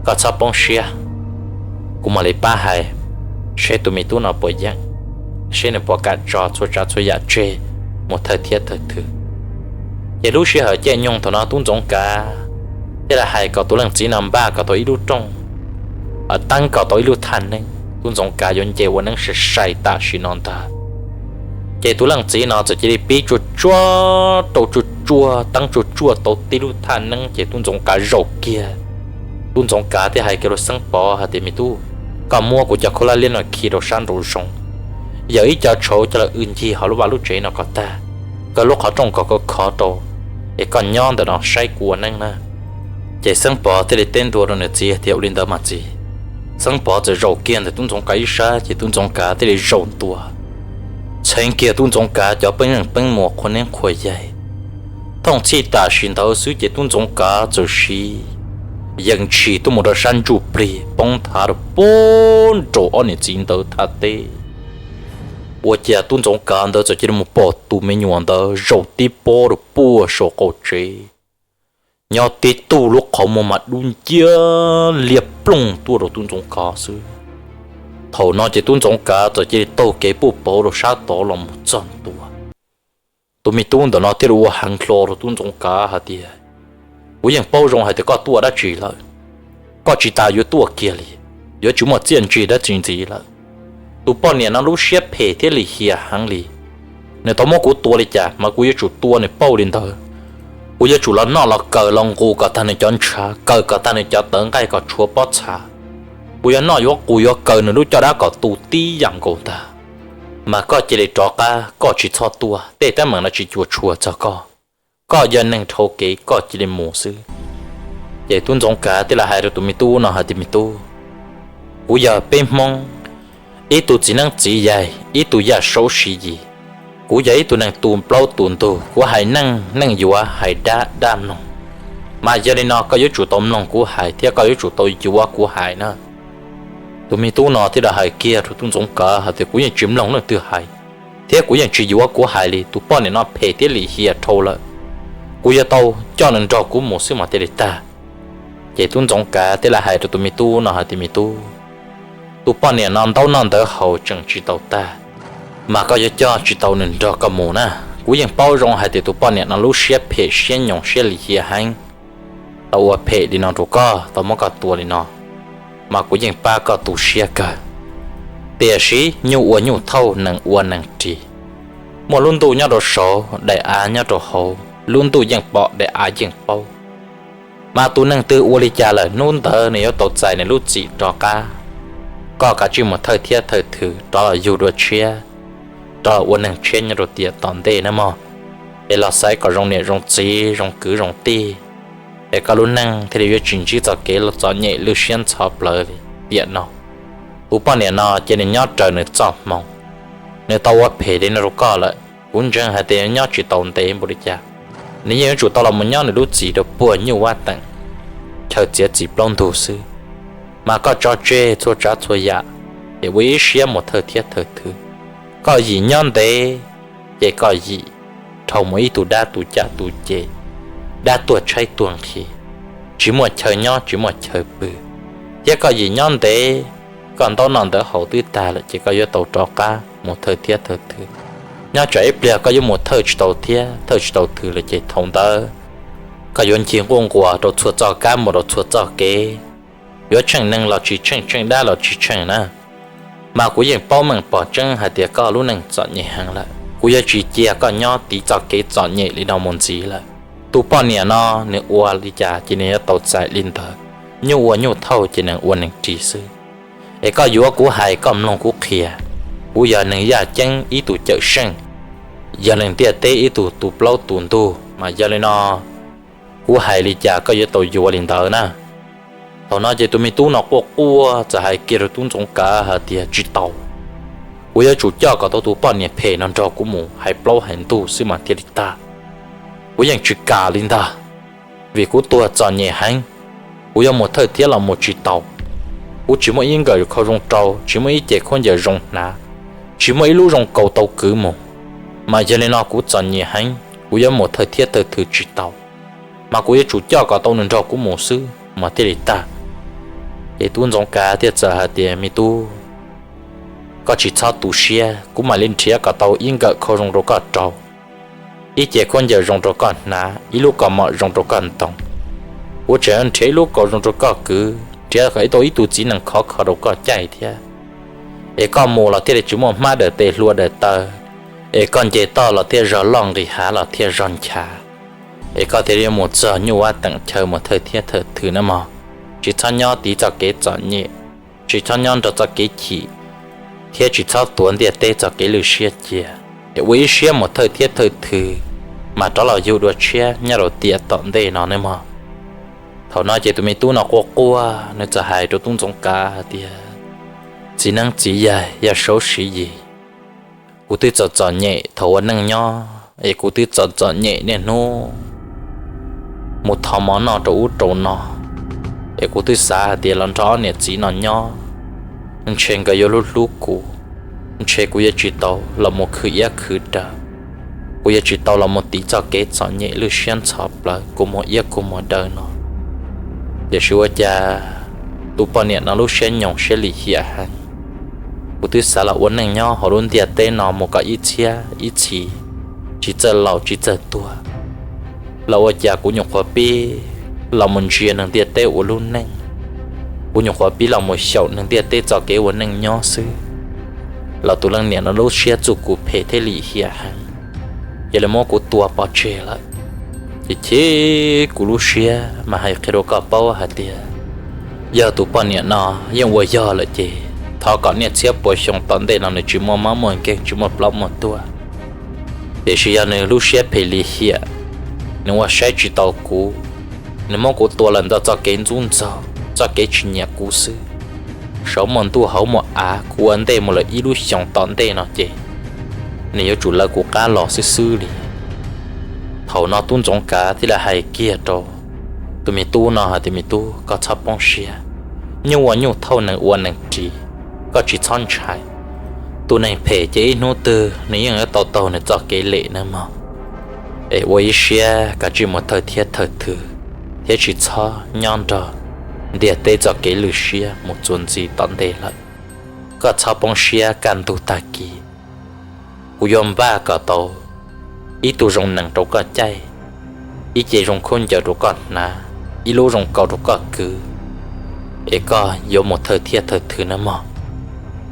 koj txhob poob siab, kuv mam li pab hais seb tus me tub no puas yeem, seb nws puas kam tso txhua tsav txhua yam tseg mus thawj thiab thawj thwg. Ces lub sij hawm caij nyoog thaum no tub Ntxoov Kav thiaj li hais kom tus leej txiv no npaj kom tau ib lub rooj, teeb kom tau ib lub thaj neeb, tub Ntxoov Kav yuav nce ua neeb sai sai tam sim no ntag. Ces tus leej txiv no txawm cia li pib tsuag tsuag rau tsuag tsuag teeb tsuag tsuag tau tib lub thaj neeb ces tub Ntxoov Kav zaum kiag. Tub Ntxoov Kav thiaj hais kiag rau Xeeb Pov hais tias, Me tub, koj muab kuv cov khaub hlab liab no khi rau sab nraum zoov, yawm ib co tshauv coj los w ncig hauv lub vaj lub tsev no kom tag, kaw lub qhov rooj kom khov khov rau, es koj nyob ntawm no saib kuv ua neeb na. Ces Xeeb Pov thiaj li teb ntua rau nws txiv tias, Ua li ntawd mas txiv. Xeeb Pov txawm zaum kiag ntawm tub Ntxoov Kav ib sab ces tub Ntxoov Kav thiaj li zaum ntua, txheev kiag tub Ntxoov Kav cov peeb zeej peeb muas qhua neeb qhua yaig. Thooj txhij tam sim ntawd xwb ces tub Ntxoov Kav txawm siv yees tshis tuaj mus rau sab ntsuj plig poob thav rau puag nraum ob niam txiv ntawd thaj teb. Ua cas tub Ntxoov Kav ntawd txawm cia li mus pom tus me nyuam ntawd zaum tib pob rau puag saum qaum tsev, nyob tib tug lub qhov muag mas dub nciab liab ploog tuaj rau tub Ntxoov Kav xwb. Thaum no ces tub Ntxoov Kav txawm cia li taug kev puag pauv rau sab tod los mus txog ntua. Tus me tub ntawm no thiaj li ua heev hlo rau tub Ntxoov Kav hais tias, Kuv yeej paub zoo hais tias koj tuaj dab tsi lawm, koj tsis tas yuav tuaj kiag li, yuav tsis muaj txiaj ntsig dab tsi ntxiv lawm. Tus poj niam no lub siab phem thiab lim hiam heev li, nws tau muab kuv tua li cas mas kuv yuav tsum tua nws pauj li ntawd. Kuv yuav tsum los noj los kaw los nqus kom tag nws cov ntshav, kaw kom tag nws cov tawv nqaij kom tshuav pob txha. Kuv yuav noj yuav qus yuav kaw nws lub caj dab kom tu tib yam nkaus ntag. Mas koj cia li rov qab, koj tsis txhob tuaj, tej teeb meem no tsis cuam tshuam txog koj. Koj yog neeg dhau kev koj cia li mus xwb. Ces tub Ntxoov Kav thiaj li hais rau tus me tub no hais tias, Me tub, kuv yog peb Hmoob ib tug txiv neeb txiv yaig, ib tug yaj saub siv yim. Kuv yog ib tug neeg tu plaub tu ntug, kuv hais neej neej yuav, hais dab dab mloog. Mas yog li no koj yuav tsum tau mloog kuv hais thiab koj yuav tsum tau yuav kuv hais na. Tus me tub no thiaj li hais kiag rau tub Ntxoov Kav hais tias, kuv yeej tsis mloog leej twg hais, thiab kuv yeej tsis yuav kuv hais li. Tus poj niam no phem thiab lim hiam dhau lawm, kuv yuav tau coj nws nrog kuv mus xwb mas thiaj li tag. Ces tub Ntxoov Kav thiaj li hais rau tus me tub no hais tias, me tub, tus poj niam no ntaub noj ntawv haus tseem tsis tau tag, mas koj yuav coj tsis tau nws nrog koj mus na. Kuv yeej paub zoo hais tias tus poj niam no lub siab phem siab nyoos siab lim hiam heev, tau ua phem li no rau koj, tau muab koj tua li no, mas kuv yeej pab koj tu siab kawg. Tiam sis nyuj ua nyuj thauj, nees ua nees ris, muaj lub ntuj nyob rau saud, daim av nyob rau hauv, lub ntuj yeej pom, daim av yeej paub. Mas tus neeg twg ua li cas lawm, hnub ntawd nws yuav tau txais nws lub txim rov qab. Koj kav tsij mus thawj thiab thawj thwm rov los yug dua tshiab, rov los ua neeg tshiab nyob rau tiam tom ntej na mog. Es los xaiv kom zoo niam zoo txiv, zoo kwv zoo tij, es koj lub neej thiaj li yuav tsis ntsib txoj kev txom nyem lwj siab ntxhov plawv li tiam no. Tus poj niam no ces nws nyob raws nws txoj hmoo, nws tau ua phem li no rau koj lawm, kuv ntseeg hais tias nyob tsis tau ntev npaum li cas, nws yeej yuav tsum tau los mus nyob nws lub txim rau puag nyuj vaj teem, chaw txiav txim plaub ntug xwb. Mas koj tso tseg txhua tsav txhua yam, es ua ib siab mus thawj thiab thawj thwm. Koj yim nyob ntev, ces koj yim dhau mus ib tug dab tu caj tu ces, dab tuag tshaib tuag nqhis, tsis muaj chaw nyob tsis muaj chaw pw. Thiab koj yim nyob ntev, koj ntaub noj ntawv haus twb tag lawm ces koj yuav tau rov qab mus thawj thiab thawj thwm. Nyob tsam ib pliag koj yuav mus thawj tsis tau thiab thawj tsis tau thwm lawm ces thaum ntawd koj yuav ncig nquj nquas rau txhua txoj kab mus rau txhua txoj kev, yuav tsheej neeg los tsis tsheej, tsheej dab los tsis tsheej na. Mas kuv yeej paub meej pom tseeb hais tias koj lub neej txom nyem heev lawm, kuv yuav tsis cia koj nyob tiv txoj kev txom nyem li no mus ntxiv lawm. Tus poj niam no nws ua li cas ces nws yuav tau txais li ntawd, nyuj ua nyuj thauj ces nees ua nees ris xwb. Es koj yuav kuv hais, koj mloog kuv qhia. Kuv yog neeg yaj ceeb ib tug cawm seej, yog neeg ntiaj teb ib tug tu plaub tu ntug, mas yog li no kuv hais li cas koj yuav tau yuav li ntawd na. Thaum no ces tus me tub no quaj quaj txawm hais kiag rau tub Ntxoov Kav hais tias, tsis tau, kuv yuav tsum coj kom tau tus poj niam phem no nrog kuv mus hais plaub hais ntug xwb mas thiaj li tag. Kuv yeej tsis kam li ntag, vim kuv tuag txom nyem heev, kuv yuav mus thawj thiab los mus tsis tau. Kuv tsis muaj ib nkawm khaub zoo rau, tsis muaj ib ce khaub ncaws zoo hnav, tsis muaj ib lub zoo kaus tau kwv mus, mas yog li no kuv txom nyem heev, kuv yuav mus thawj thiab thawj thwm tsis tau, mas kuv yuav tsum coj kom tau nws nrog kuv mus xwb mas thiaj li tag. Ces tub Ntxoov Kav thiaj txawm hais tias, me tub, koj tsis txhob tu siab, kuv mam li nrhiav kom tau ib nkawm khaub zoo rau koj rau, ib ce khaub ncaws zoo rau koj hnav, ib lub kaus mom zoo rau koj ntoo. Kuv tseem nrhiav ib lub kaus zoo rau koj kwv, nrhiav kom tau ib tug txiv nees khov kho rau koj caij thiab. Es koj mus los thiaj li tsis muaj hmab daws tes hlua daws taw, es koj nce toj los thiaj zog loj, nqis hav los thiaj zog nchav, es koj thiaj li mus txog nyuj vaj teem chaw mus thawj thiab thawj thwm na mog. Tsis txhob nyob tiv txoj kev txom nyem, tsis txhob nyob nrog txoj kev chim, thiab tsis txhob tuav ntiaj teb txoj kev lwj siab cia, es ua ib siab mus thawj thiab thawj thwm, mas rov los yug dua tshiab nyob rau tiam tom ntej no nawb mog. Thaum no ces tus me tub no quaj quaj, nws txawm hais rau tub Ntxoov Kav hais tias, txiv neeb txiv yaig, yaj saub siv yis, kuv twb txom txom nyem thaum ua neej nyob, es kuv twb txom txom nyem niaj hnub mus thov mov noj rau ub rau no, es kuv twb xav hais tias los nrog ob niam txiv no nyob, ntshe nkawd yuav hlub hlub kuv, ntshe kuv yuav tsis tau los mus khwv iab khwv daw, kuv yuav tsis tau los mus tiv txoj kev txom nyem lwj siab ntxhov plawv kua muag iab kua muag daw no. Tiam sis ua cas tus poj niam no lub siab nyoos siab lim hiam heev. Kuv twb xav los ua neej nyob hauv lub ntiaj teb no mus kom ib txhiab ib txhis, tsis txawj laus tsis txawj tuag, los ua cas kuv nyuam qhuav pib los mus ntsia neeg ntiaj teb ua lub neej, kuv nyuam qhuav pib los mus xyaum neeg ntiaj teb txoj kev ua neej nyob xwb, los tus leej niam no lub siab txuj kuv phem thiab lim hiam heev, cia li muab kuv tua pov tseg lawm. Ces chim kuv lub siab mas hais qhia rau koj paub hais tias, yog tus poj niam no yeej ua yog lawm ces thov kom niaj txhiab pua xyoo tom ntej no nws tsis muaj mob muaj nkeeg tsis muaj plaub muaj tuag. Tiam sis yog nws lub siab phem lim hiam, nws ua saib tsis taus kuv, nws muab kuv tua lawm ntawm txoj kev ntxub ntxaug, txoj kev tsis nyiam kuv xwb, saum muaj ntuj hauv muaj av, kuv ua ntej mus lawm ib lub xyoos tom ntej no ces nws yuav tsum lawv kuv qab los xwb xwb li. Thaum no tub Ntxoov Kav thiaj li hais kiag rau tus me tub no hais tias, me tub, koj txhob poob siab, nyuj ua nyuj thauj, nees ua nees ris, koj tsis txhob ntshai. Tus neeg phem ces ib hnub twg nws yeej yuav tau taug nws txoj kev lem nawb mog. Es ua ib siab kav tsij mus thawj thiab thawj thwm, thiab tsis txhob nyob nrog ntiaj teb txoj kev lwj siab mus txuas ntxiv tom ntej lawm. Koj txhob poob siab, kaj ntug tag kis kuv yuav npaj kom tau ib tug zoo nees rau koj caij, ib ce zoo khaub ncaws rau koj hnav, ib lub zoo kaus rau koj kwv, es koj yuav mus thawj thiab thawj thwm nawb mog.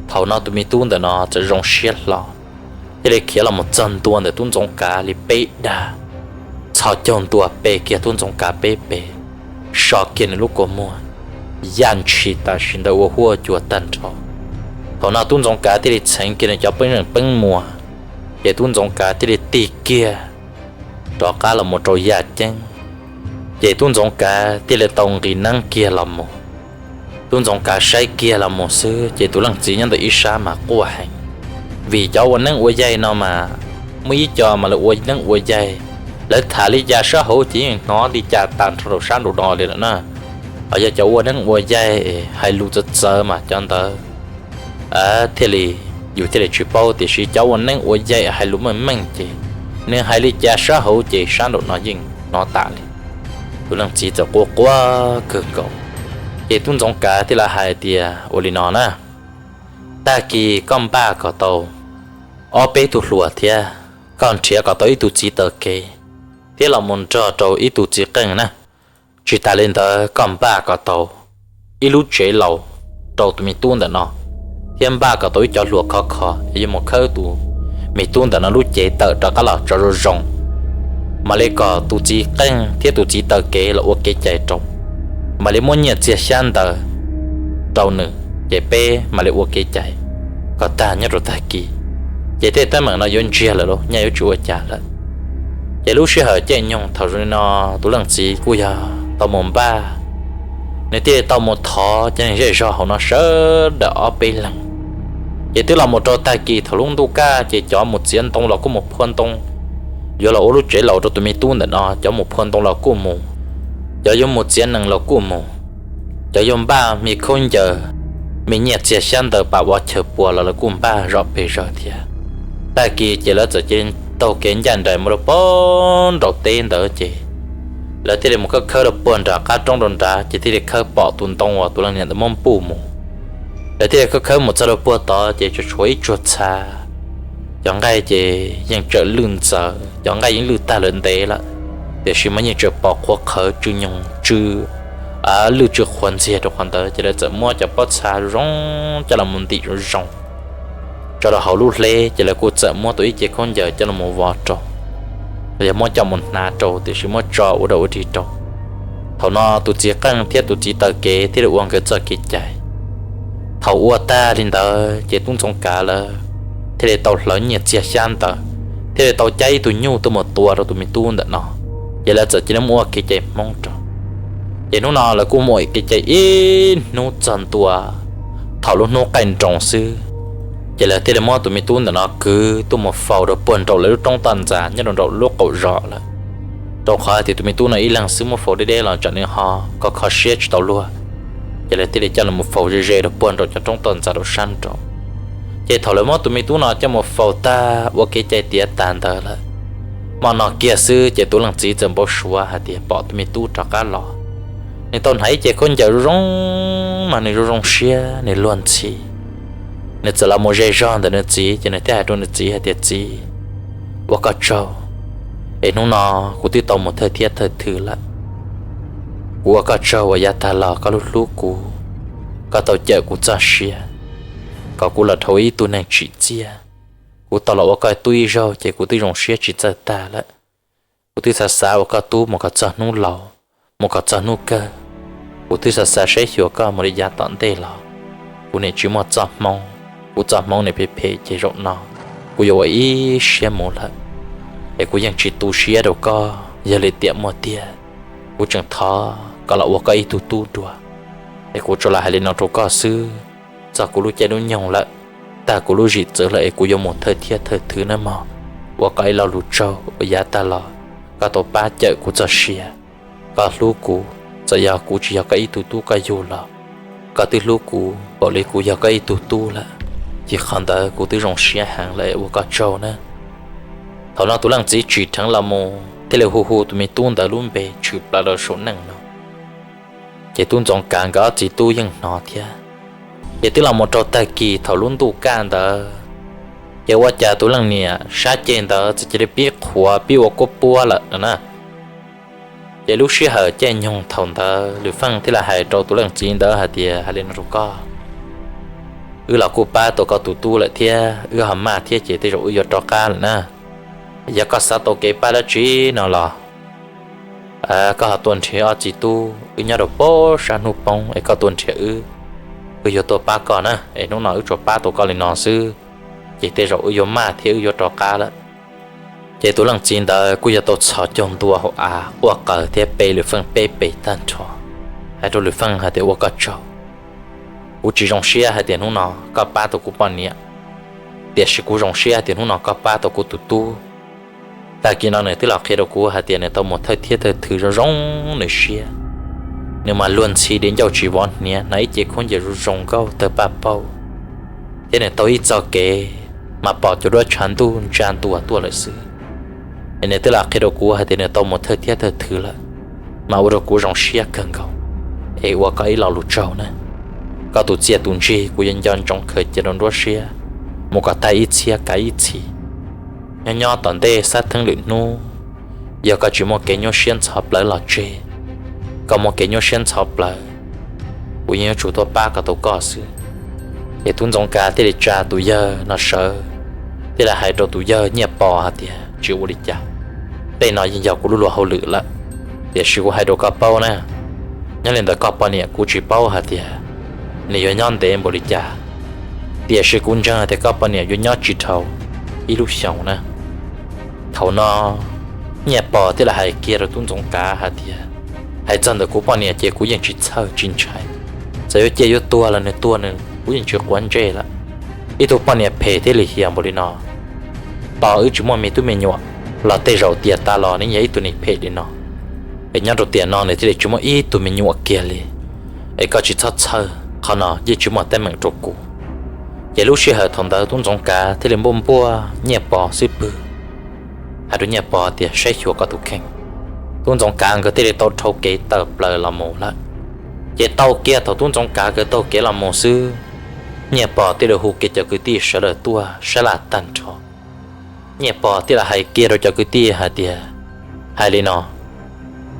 Thaum no tus me tub ntawm no txawm zoo siab hlo, thiaj li khiav los mus txog ntua ntawm tub Ntxoov Kav li peb dag, txhos caug ntua pe kiag tub Ntxoov Kav peb pes, so kiag nws lub kua muag, yaj ntshis tam sim ntawd ua huab cua tag nrho. Thaum no tub Ntxoov Kav thiaj li txheev kiag nws cov peeb zeej peeb muas, ces tub Ntxoov Kav thiaj li tig kiag rov qab los mus rau yaj ceeb, ces tub Ntxoov Kav thiaj li tau nqis neeb kiag los mus. Tub Ntxoov Kav saib kiag los mus xwb ces tus leej txiv nyob ntawm ib sab mas quaj heev, vim cov ua neeb ua yaig no mas muaj ib co mas lawv ua neeb ua yaig, lawv tham li cas sab hauv ces yeej hnov li cas tag nrho rau sab nraum no li lawm na. Ho yog cov ua neeb ua yaig hais lus txawv txawv mas cov ntawd thiaj li, yus thiaj li tsis paub, tiam sis cov ua neeb ua yaig hais lus meej meej ces nws hais li cas sab hauv ces sab nraum no yeej hnov tas li. Tus leej txiv txawm quaj quaj kawg nkaus, ces tub Ntxoov Kav thiaj li hais tias ua li no na, tag kis koj npaj kom tau ob peb tug hluas thiab koj nrhiav kom tau ib tug txiv taw kev thiab los mus nrog rau ib tug txiv qeej na. Tsis tas li ntawd koj npaj kom tau ib lub tsev laus rau tus me tub ntawm no, thiab npaj kom tau ib cov hluas khov kho es yuav mus khawb tus me tub ntawm no lub cev tawm rov qab los tso zoo zoo, mam li kom tus txiv qeej thiab tus txiv taw kev los ua kev cai rau, mam li muab nyiaj txiag xyab ntawv rau nws, ces peb mam li ua kev cai kom tag nyob rau tag kis, ces tej teeb meem no yuav ntsiag lawm los nyaj yuav tsis ua cas lawm. Ces lub sij hawm caij nyoog thaum zoo li no tus leej txiv kuj yog tau mus npaj, nws thiaj li tau mus thov cov neeg zej zog hauv no sawv daws ob peb leeg. Ces twb los mus rau tag kis thaum lub ntuj kaj ces cov mus txiav ntoo los kuj mus phua ntoo, yuav los ua lub tsev laus rau tus me tub ntawm no, cov mus phua ntoo los kuj mus, cov yuav mus txiav nees los kuj mus, cov yuav npaj me khaub ncaws, me nyiaj txiag xyab ntawv pam ua chaw pua los lawv kuj npaj zom pes zawg thiab. Tag kis ces lawv txawm cia li taug kev ncaj nraim mus rau puag nraum teb ntawd ces lawv thiaj li mus khawb khawb rau puag nram qab roob rau nrad ces thiaj li khawb pom tus ntoo uas tus leej niam ntawd muab npuj mus. Lawv thiaj li khawb khawb mus txog rau puag tod ces tsuas tshuav ib tsuag txha, cov nqaij ces yeej tsawm lwj ntxaws, cov nqaij yeej lwj tag lawm ntev lawm, tiam sis mas yeej tseem pom qhuav qhawv tsw nyoog tsw, lwj tsw qhuav ntxiag rau qhov ntawd ces lawv txawm muab cov pob txha zoo coj los mus ntim zoo zoo tso rau hauv lub hleb ces lawv kuj txawm muab tau ib ce khaub ncaws coj los mus vov rau, los yog muab coj mus hnav rau tiam sis muab tso ua dog ua dig rau. Thaum no tus txiv qeej thiab tus txiv taw kev thiaj li ua nkawd txoj kev cai. Thaum ua tag li ntawd ces tub Ntxoov Kav lawv thiaj li tau hlawv nyiaj txiag xyab ntawv, thiaj li tau caij ib tug nyuj tuaj mus tua rau tus me tub ntawm no, ces lawv txawm cia li muab ua kev cai Hmoob rau. Ces hnub no lawv kuj muaj kev cai ib hnub txog ntua thaum lub hnub qaij nroos xwb, ces lawv thiaj li muab tus me tub ntawm no kwv tuaj mus faus rau puag nraum lawv lub roob toj ntxas nyob rau nraum lub qaum zos lawm. Rau qhov tias tus me tub no ib leeg xwb muab faus deb deb los tsam nws ho kho kho siab tsis tau luag, ces lawv thiaj li coj los faus ze ze rau puag nraum cov roob toj ntxas rau sab nraud. Ces thaum lawv muab tus me tub no coj mus faus tag ua kev cai tiav tag ntawd lawm, hmo no kiag xwb ces tus leej txiv txawm npau suav hais tias pom tus me tub rov qab los. Nws tau hnav ib ce khaub ncaws zoo zoo, mas nws zoo zoo siab nws luag ntxhi. Nws txawm los mus ze zog ntawm nws txiv ces nws thiaj hais rau nws txiv hais tias, Txiv, ua koj tsaug, es hnub no kuv twb tau mus thawj thiab thawj thwm lawm. Kuv ua koj tsaug uas yav tag los koj hlub hlub kuv, koj tau cawm kuv txoj sia kom kuv los dhau ib tug neeg tsim txiaj. Kuv tau los ua koj tub ib zaug ces kuv twb zoo siab tsis txawj tag lawm. Kuv twb xav xav ua koj tub mus kom txog hnub laus, mus kom txog hnub kawg. Kuv twb xav xav saib xyuas koj mus li yav tom ntej los kuv niam tsis muaj txoj hmoov, kuv txoj hmoov niam phem phem ces zaum no kuv yuav ua ib siab mus lawm, es kuv yeej tsis tu siab rau koj. Yog li tiam muaj tiag, kuv tseem thov koj los ua koj ib tug tub dua, es kuv tsuas los hais li no rau koj xwb. Txog kuv lub caij lub nyoog lawm, tag kuv lub zim txwv lawm es kuv yuav mus thawj thiab thawj thwm nawb mog. Ua koj ib lo lus tsaug uas yav tag los koj tau pab cawm kuv txoj sia, koj hlub kuv, txawm yog kuv tsis yog koj ib tug tub koj yug los koj twb hlub kuv npaum li kuv yog koj ib tug tub lawm, ces qhov ntawd kuv twb zoo siab heev lawm, ua koj tsaug na. Thaum no tus leej txiv tsim dheev los mus thiaj li hu hu tus me tub ntawd lub npe tshwm plaws rau saum neej no. Ces tub Ntxoov Kav nkawd ob txiv tub yeej hnov thiab. Ces twb los mus rau tag kis thaum lub ntuj kaj ntawd, ces ua cas tus leej niam sab ceg ntawd txawm cia li pib qhuav pib ua kuab puab lawm no na. Ces lub sij hawm caij nyoog thaum ntawd Lwm Feej thiaj li hais rau tus leej txiv ntawd hais tias, hais li no rau koj, wb los kuj pab tau koj tus tub lawm thiab wb ho maj thiab ces tej zaum wb yuav rov qab lawm na. Yog koj xav tau kev pab dab tsi no los koj ho tuaj nrhiav ob txiv tub wb nyob rau pab sab hnub poob es koj tuaj nrhiav wb, wb yuav tuaj pab koj na. Es hnub no wb tsuas pab tau koj li no xwb, ces tej zaum wb yuav maj thiab wb yuav rov qab lawm. Ces tus leej txiv ntawd kuj yog tau txhos caug ntua hauv av quaj qw thiab pe Lwm Feej peb pes tag nrho, hais rau Lwm Feej hais tias, ua koj tsaug, kuv tsis zoo siab hais tias hnub no koj pab tau kuv poj niam, tiam sis kuv zoo siab hais tias hnub no koj pab tau kuv tus tub. Tag kis no nws twb los qhia rau kuv hais tias nws tau mus thawj thiab thawj thwv zoo zoo nws siab, nws mas luag ntxhi di ncauj tsis vov hniav, hnav ib ce khaub ncaws zoo zoo nkauj tawg paj paug, thiab nws taug ib txoj kev mas pom cov duab tshav ntuj ntsa ntua tuaj lawm xwb. Es nws twb los qhia rau kuv hais tias nws tau mus thawj thiab thawj thwv lawm, mas ua rau kuv zoo siab kawg nkaus. Es ua koj ib lo lus tsaug na, koj tus txiaj tus ntsig kuv yuav nco ntsoov khaws cia rau nruab siab mus kom tag ib txhiab kav ib txhis. Nyob nyob tom ntej xab theeb lwm hnub, yog koj tsis muaj kev nyuaj siab ntxhov plawv los tseg, koj muaj kev nyuaj siab ntxhov plawv, kuv yeej yuav tsum tuaj pab kom tau koj xwb. Ces tub Ntxoov Kav thiaj li tsa tus yawg no sawv, thiaj li hais rau tus yawg Nyiaj Pov hais tias, tsis ua li cas, tej no yeej yog kuv lub luag hauj lwm lawm, tiam sis kuv hais rau koj paub na, nyob li ntawm koj poj niam kuv tsis paub hais tias nws yuav nyob ntev npaum li cas, tiam sis kuv ntseeg hais tias koj poj niam yuav nyob tsis dhau ib lub xyoos na. Thaum no Nyiaj Pov thiaj li hais kiag rau tub Ntxoov Kav hais tias, hais txog ntawm kuv poj niam ces kuv yeej tsis txhawj tsis ntshai, txawm yuav ciaj yuav tuag los nws tuag nws kuv yeej tsis quav ntsej lawm. Ib tug poj niam phem thiab lim hiam npaum li no, tos wb tsis muaj me tub me nyuam los tej zaum tiam tas los nws yog ib tug neeg phem li no. Es nyob rau tiam no nws thiaj li tsis muaj ib tug me nyuam kiag li. Es koj tsis txhob txhawj, qhov no yeej tsis muaj teeb meem rau kuv. Ces lub sij hawm thaum ntawd tub Ntxoov Kav thiaj li npuaj npuaj Nyiaj Pov xub pwg, hais rau Nyiaj Pov tias saib xyuas koj tus kheej. Tub Ntxoov Kav nkawd thiaj li tau dhau kev tawm plaws los mus lawm. Ces tau kiag thaum tub Ntxoov Kav nkawd taug kev los mus xwb, Nyiaj Pov thiaj li hu kiag cov kwv tij sawv daws tuaj sab laj tag nrho. Nyiaj Pov thiaj li hais kiag rau cov kwv tij hais tias, hais li no,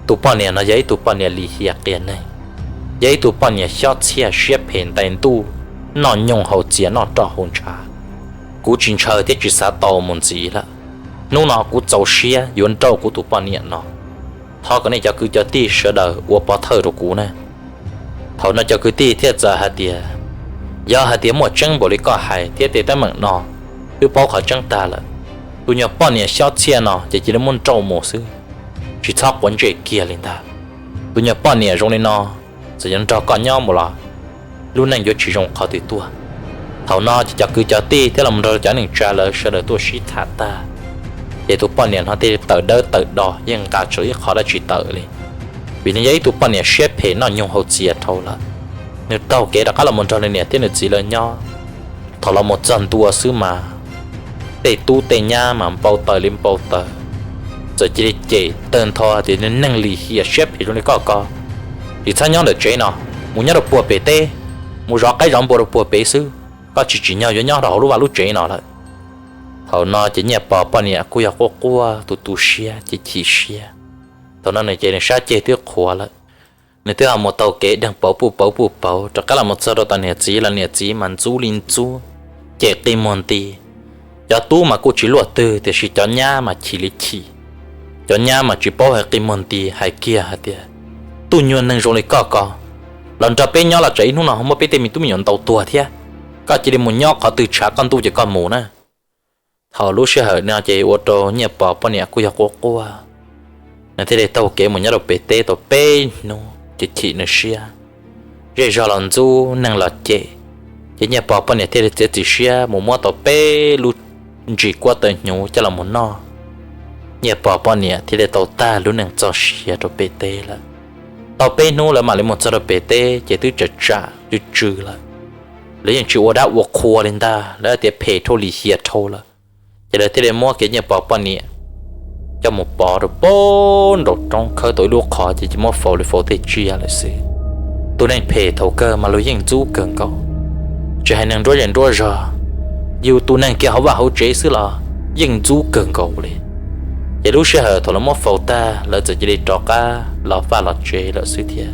tus poj niam no yog ib tug poj niam lim hiam qias neeg, yog ib tug poj niam xyob txhiaj siab phem ntais ntuj, noj nyoog haus txias noj roj haus ntshav. Kuv tsis ntshaw thiab tsis xav tau mus ntxiv lawm. Hnub no kuv txaus siab yuav nrauj kuv tus poj niam no. Thov kom nej cov kwv cov tij sawv daws ua pov thawj rau kuv na. Thaum no cov kwv tij thiaj txawm hais tias, yog hais tias muaj tseeb npaum li koj hais thiab tej teeb meem no, wb paub qhov tseeb tag lawm. Tus nyuag poj niam xyob txhiaj no ces cia li muab nrauj mus xwb, tsis txhob quav ntsej kiag li ntag. Tus nyuag poj niam zoo li no, txawm yuav nrog koj nyob mus los lub neej yuav tsis zoo qhov twg tuaj. Thaum no ces cov kwv cov tij thiab los nrog cov neej tsa lawv sawv daws tuaj sib tham tag, ces tus poj niam no thiaj li tawm dawb tawm do yeej nqa tsuas ib qho dab tsi tawm li, vim nws yog ib tug poj niam siab phem noj nyoog haus txias dhau lawm. Nws taug kev rov qab los mus nrog nws niam thiab nws txiv lawv nyob. Thaum los mus txog ntua xwb mas tej tub tej nyab mas npau taws li npau taws, txawm cia li cem tawg ntho tias, nws neeg lim hiam siab phem zoo li koj ko, tsis txhob nyob ntawm tsev no, mus nyob rau puag pem teb, mus zov qaib zov npua rau puag pem xwb, koj tsis tsim nyog yuav nyob rau hauv lub vaj lub tsev no lawm. Thaum no ces Nyiaj Pov poj niam kuj yog quaj quaj tu tu siab ces chim siab. Thaum no nws ces nws sab ceg twb qhuav lawm, nws twb ho mus taug kev deeg pauv puj pauv puj pauv rov qab los mus txog rau tom niam txiv los niam txiv mas ntxub li ntxub, cem qi muag nti. Cov tub mas kuj tsis luaj twg tiam sis cov nyab mas chim li chim. Cov nyab mas tsis paub hais qi muag nti hais kiag hais tias, tub nyuag neeg zoo li koj ko, los nrog peb nyob los tsam ib hnub no muab peb tej me tub me nyuam ntaus tuag thiab. Koj cia li mus nyob qhov twg tshav koj ntuj ces koj mus na. Thaum lub sij hawm no ces ua rau Nyiaj Pov poj niam kuj yog quaj quaj, nws thiaj li taug kev mus nyob rau pem teb tau peb hnub ces chim nws siab. Zej zog los ntxub neeg los cem, ces Nyiaj Pov poj niam thiaj li txiav txim siab mus muab tau peb lub ntsis kuab taw hnyuv coj los mus noj. Nyiaj Pov poj niam thiaj li tau tag lub neej txoj sia rau pem teb lawm. Tau peb hnub lawv mam li mus txog rau pem teb ces twb tsam tsam tsw tsw lawm. Lawv yeej tsis ua dab ua qhua li ntag, lawv tias phem dhau lim hiam dhau lawm. Ces lawv thiaj li muab kev nyiaj pov poj niam coj mus pov rau pem nraum roob, khawb tau ib lub qhov ces muab faus li faus tej tsiaj lawm xwb. Tus neeg phem thaum kawg mas luag yeej ntxub kawg nkaus, tsis hais neeg nruab zej nruab zog, yus tus neeg kiag hauv vaj hauv tsev xwb los yeej ntxub kawg nkaus li. Ces lub sij hawm thaum lawv muab faus tag, lawv txawm cia li rov qab los vaj los tsev lawm xwb thiab.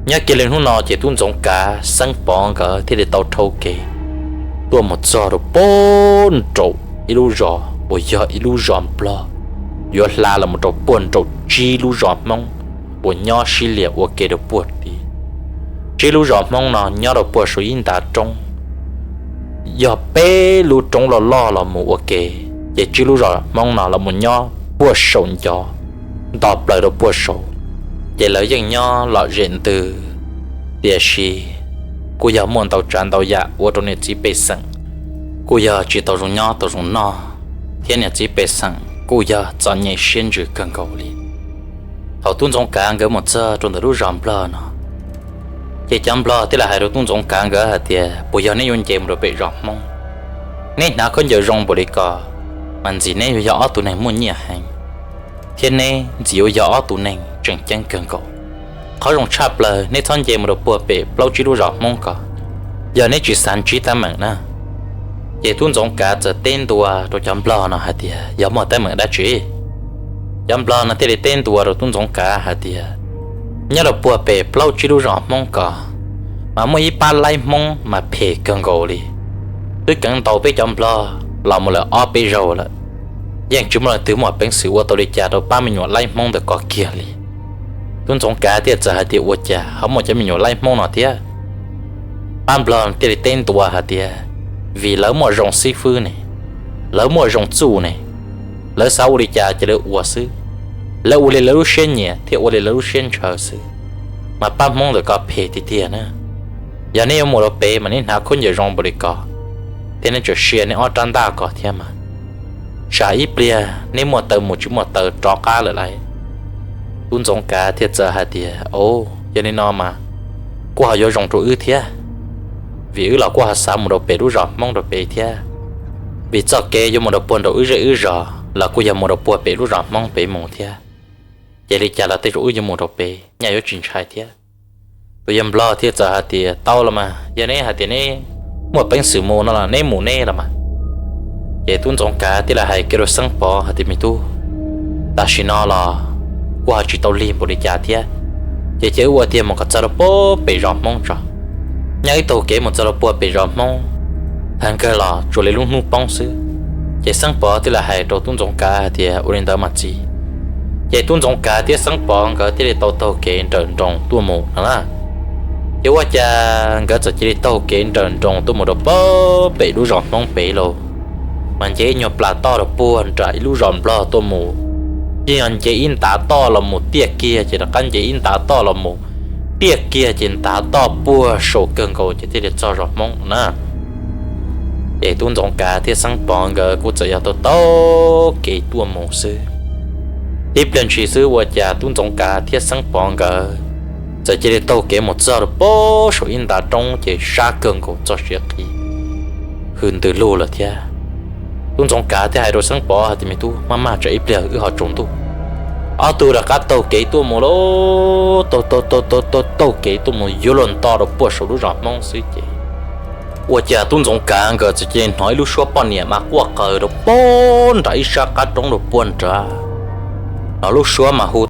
Nyob kiag li hnub no ces tub Ntxoov Kav, Xeeb Pov nkawd thiaj li tau dhau kev tuaj mus txog rau pem nraum ib lub zos uas yog ib lub zos Nplog, yuav hla los mus rau puag nraum tsib lub zos Hmoob uas nyob sib liam ua ke rau puag tid. Tsib lub zos Hmoob no nyob rau puag saum ib ntav roob, yog peb lub roob loj loj los mus ua ke, ces tsib lub zos Hmoob no los mus nyob puag saum ncov, nto plaws rau puag saud. Ces lawv yeej nyob lom zem ntws, tiam sis kuj yog muaj ntau tsav ntau yam ua rau niam txiv pej xeem kuj yog tsis tau zoo nyob tau zoo noj, thiab niam txiv pej xeem kuj yog txom nyem siab ntsws kawg nkaus li. Thaum tub Ntxoov Kav nkawd mus txog rau ntawm lub zos Nplog no, ces cov Nplog thiaj li hais rau tub Ntxoov Kav nkawd hais tias, puas yog neb yuav nce mus rau pem zos Hmoob? Neb hnav khaub ncaws zoo npaum li ko, mas ntxim neb yuav yog ob tug neeg muaj nyiaj heev, thiab neb ntxim yuav yog ob tug neeg tseem ceeb kawg nkaus. Qhov zoo tshaj plaws neb txhob nce mus rau puag pem plaub tsib lub zos Hmoob ko, yog neb tsis xav ntsib teeb meem na. Ces tub Ntxoov Kav txawm teb ntua rau cov Nplog no hais tias, yog muaj teeb meem dab tsi? Cov Nplog no thiaj li teb ntua rau tub Ntxoov Kav hais tias, nyob rau puag pem plaub tsib lub zos Hmoob ko, mas muaj ib pab laib Hmoob mas phem kawg nkaus li, twb keev ntaus peb cov Nplog los mus lawm ob peb zaug lawm, yeej tsis muaj leej twg muaj peev xwm ua tau li cas rau pab me nyuam laib Hmoob ntawm ko kiag li. Tub Ntxoov Kav thiaj txawm hais tias, ua cas ho muaj cov me nyuam laib Hmoob no thiab? Pab Nplog thiaj li teb ntua hais tias, vim lawv muaj zoo xib fwb ne, lawv muaj zoo txuj ne, lawv xav ua li cas ces lawv ua xwb, lawv ua li lawv lub siab nyiam thiab ua li lawv lub siab ntshaw xwb, mas pab Hmoob ntawm ko phem tiag tiag na. Yog neb yuav mus rau pem mas neb hnav khaub ncaws zoo npaum li ko, thiab neb tseem sia neb ob rab ntaj ko thiab mas, tsam ib pliag neb muaj taw mus tsis muaj taw rov qab lawm lauj. Tub Ntxoov Kav thiaj txawm hais tias, o, yog li no mas kuj ho yuav zoo rau wb thiab, vim wb los kuj ho xav mus rau pem lub zos Hmoob rau pem thiab, vim txoj kev yuav mus rau puag nraum wb zej wb zos los kuj yog mus rau puag pem lub zos Hmoob pem mus thiab. Ces li cas los tej zaum wb yuav mus rau pem, nyaj yuav tsis ntshai thiab. Tus yawg Nplog thiaj txawm hais tias, tau los mas, yog neb hais tias neb muaj peev xwm mus no los neb mus neb los mas. Ces tub Ntxoov Kav thiaj li hais kiag rau Xeeb Pov hais tias, me tub, tam sim no los kuj ho tsis tau lig npaum li cas thiab, ces cia wb ua tiag mus kom txog rau puag pem zos Hmoob tso. Nyob wb taug kev mus txog rau puag pem zos Hmoob, thaum kawg los tsuas li lub hnub poob xwb. Ces Xeeb Pov thiaj li hais rau tub Ntxoov Kav hais tias, ua li ntawd mas txiv. Ces tub Ntxoov Kav thiab Xeeb Pov nkawd thiaj li tau taug kev nrawm nroos tuaj mus no na. Ces ua cas nkawd txawm cia li taug kev nrawm nroos tuaj mus rau puag pem lub zos Hmoob pem lauj, mas nce ib nyuag plas toj rau puag nram ib lub zos Nplog tuaj mus, yeej yog nce ib ntav toj los mus tiaj kiag ces rov qab nce ib ntav toj los mus tiaj kiag ces ntav toj puag saum kawg nkaus ces thiaj li txog zos Hmoob na. Ces tub Ntxoov Kav thiab Xeeb Pov nkawd kuj txawm yog tau taug kev tuaj mus xwb. Tib pliag ntshis xwb ua cas tub Ntxoov Kav thiab Xeeb Pov nkawd txawm cia li taug kev mus txog rau puag saum ib ntav roob ces sab kawg nkaus txoj sia qhib, hws ntws lug lawm thiab. Tub Ntxoov Kav thiaj hais rau Xeeb Pov hais tias, me tub, maj maj tsam ib pliag wb ho tsaus ntuj. Ob tug rov qab taug kev tuaj mus lauj, taug taug taug taug taug kev tuaj mus yuav luag nto rau puag saum lub zos Hmoob xwb ces ua cas tub Ntxoov Kav nkawd txawm cia li hnov ib lub suab poj niam mas quaj qw rau puag nram ib sab qab roob rau puag nrad, hnov lub suab mas hu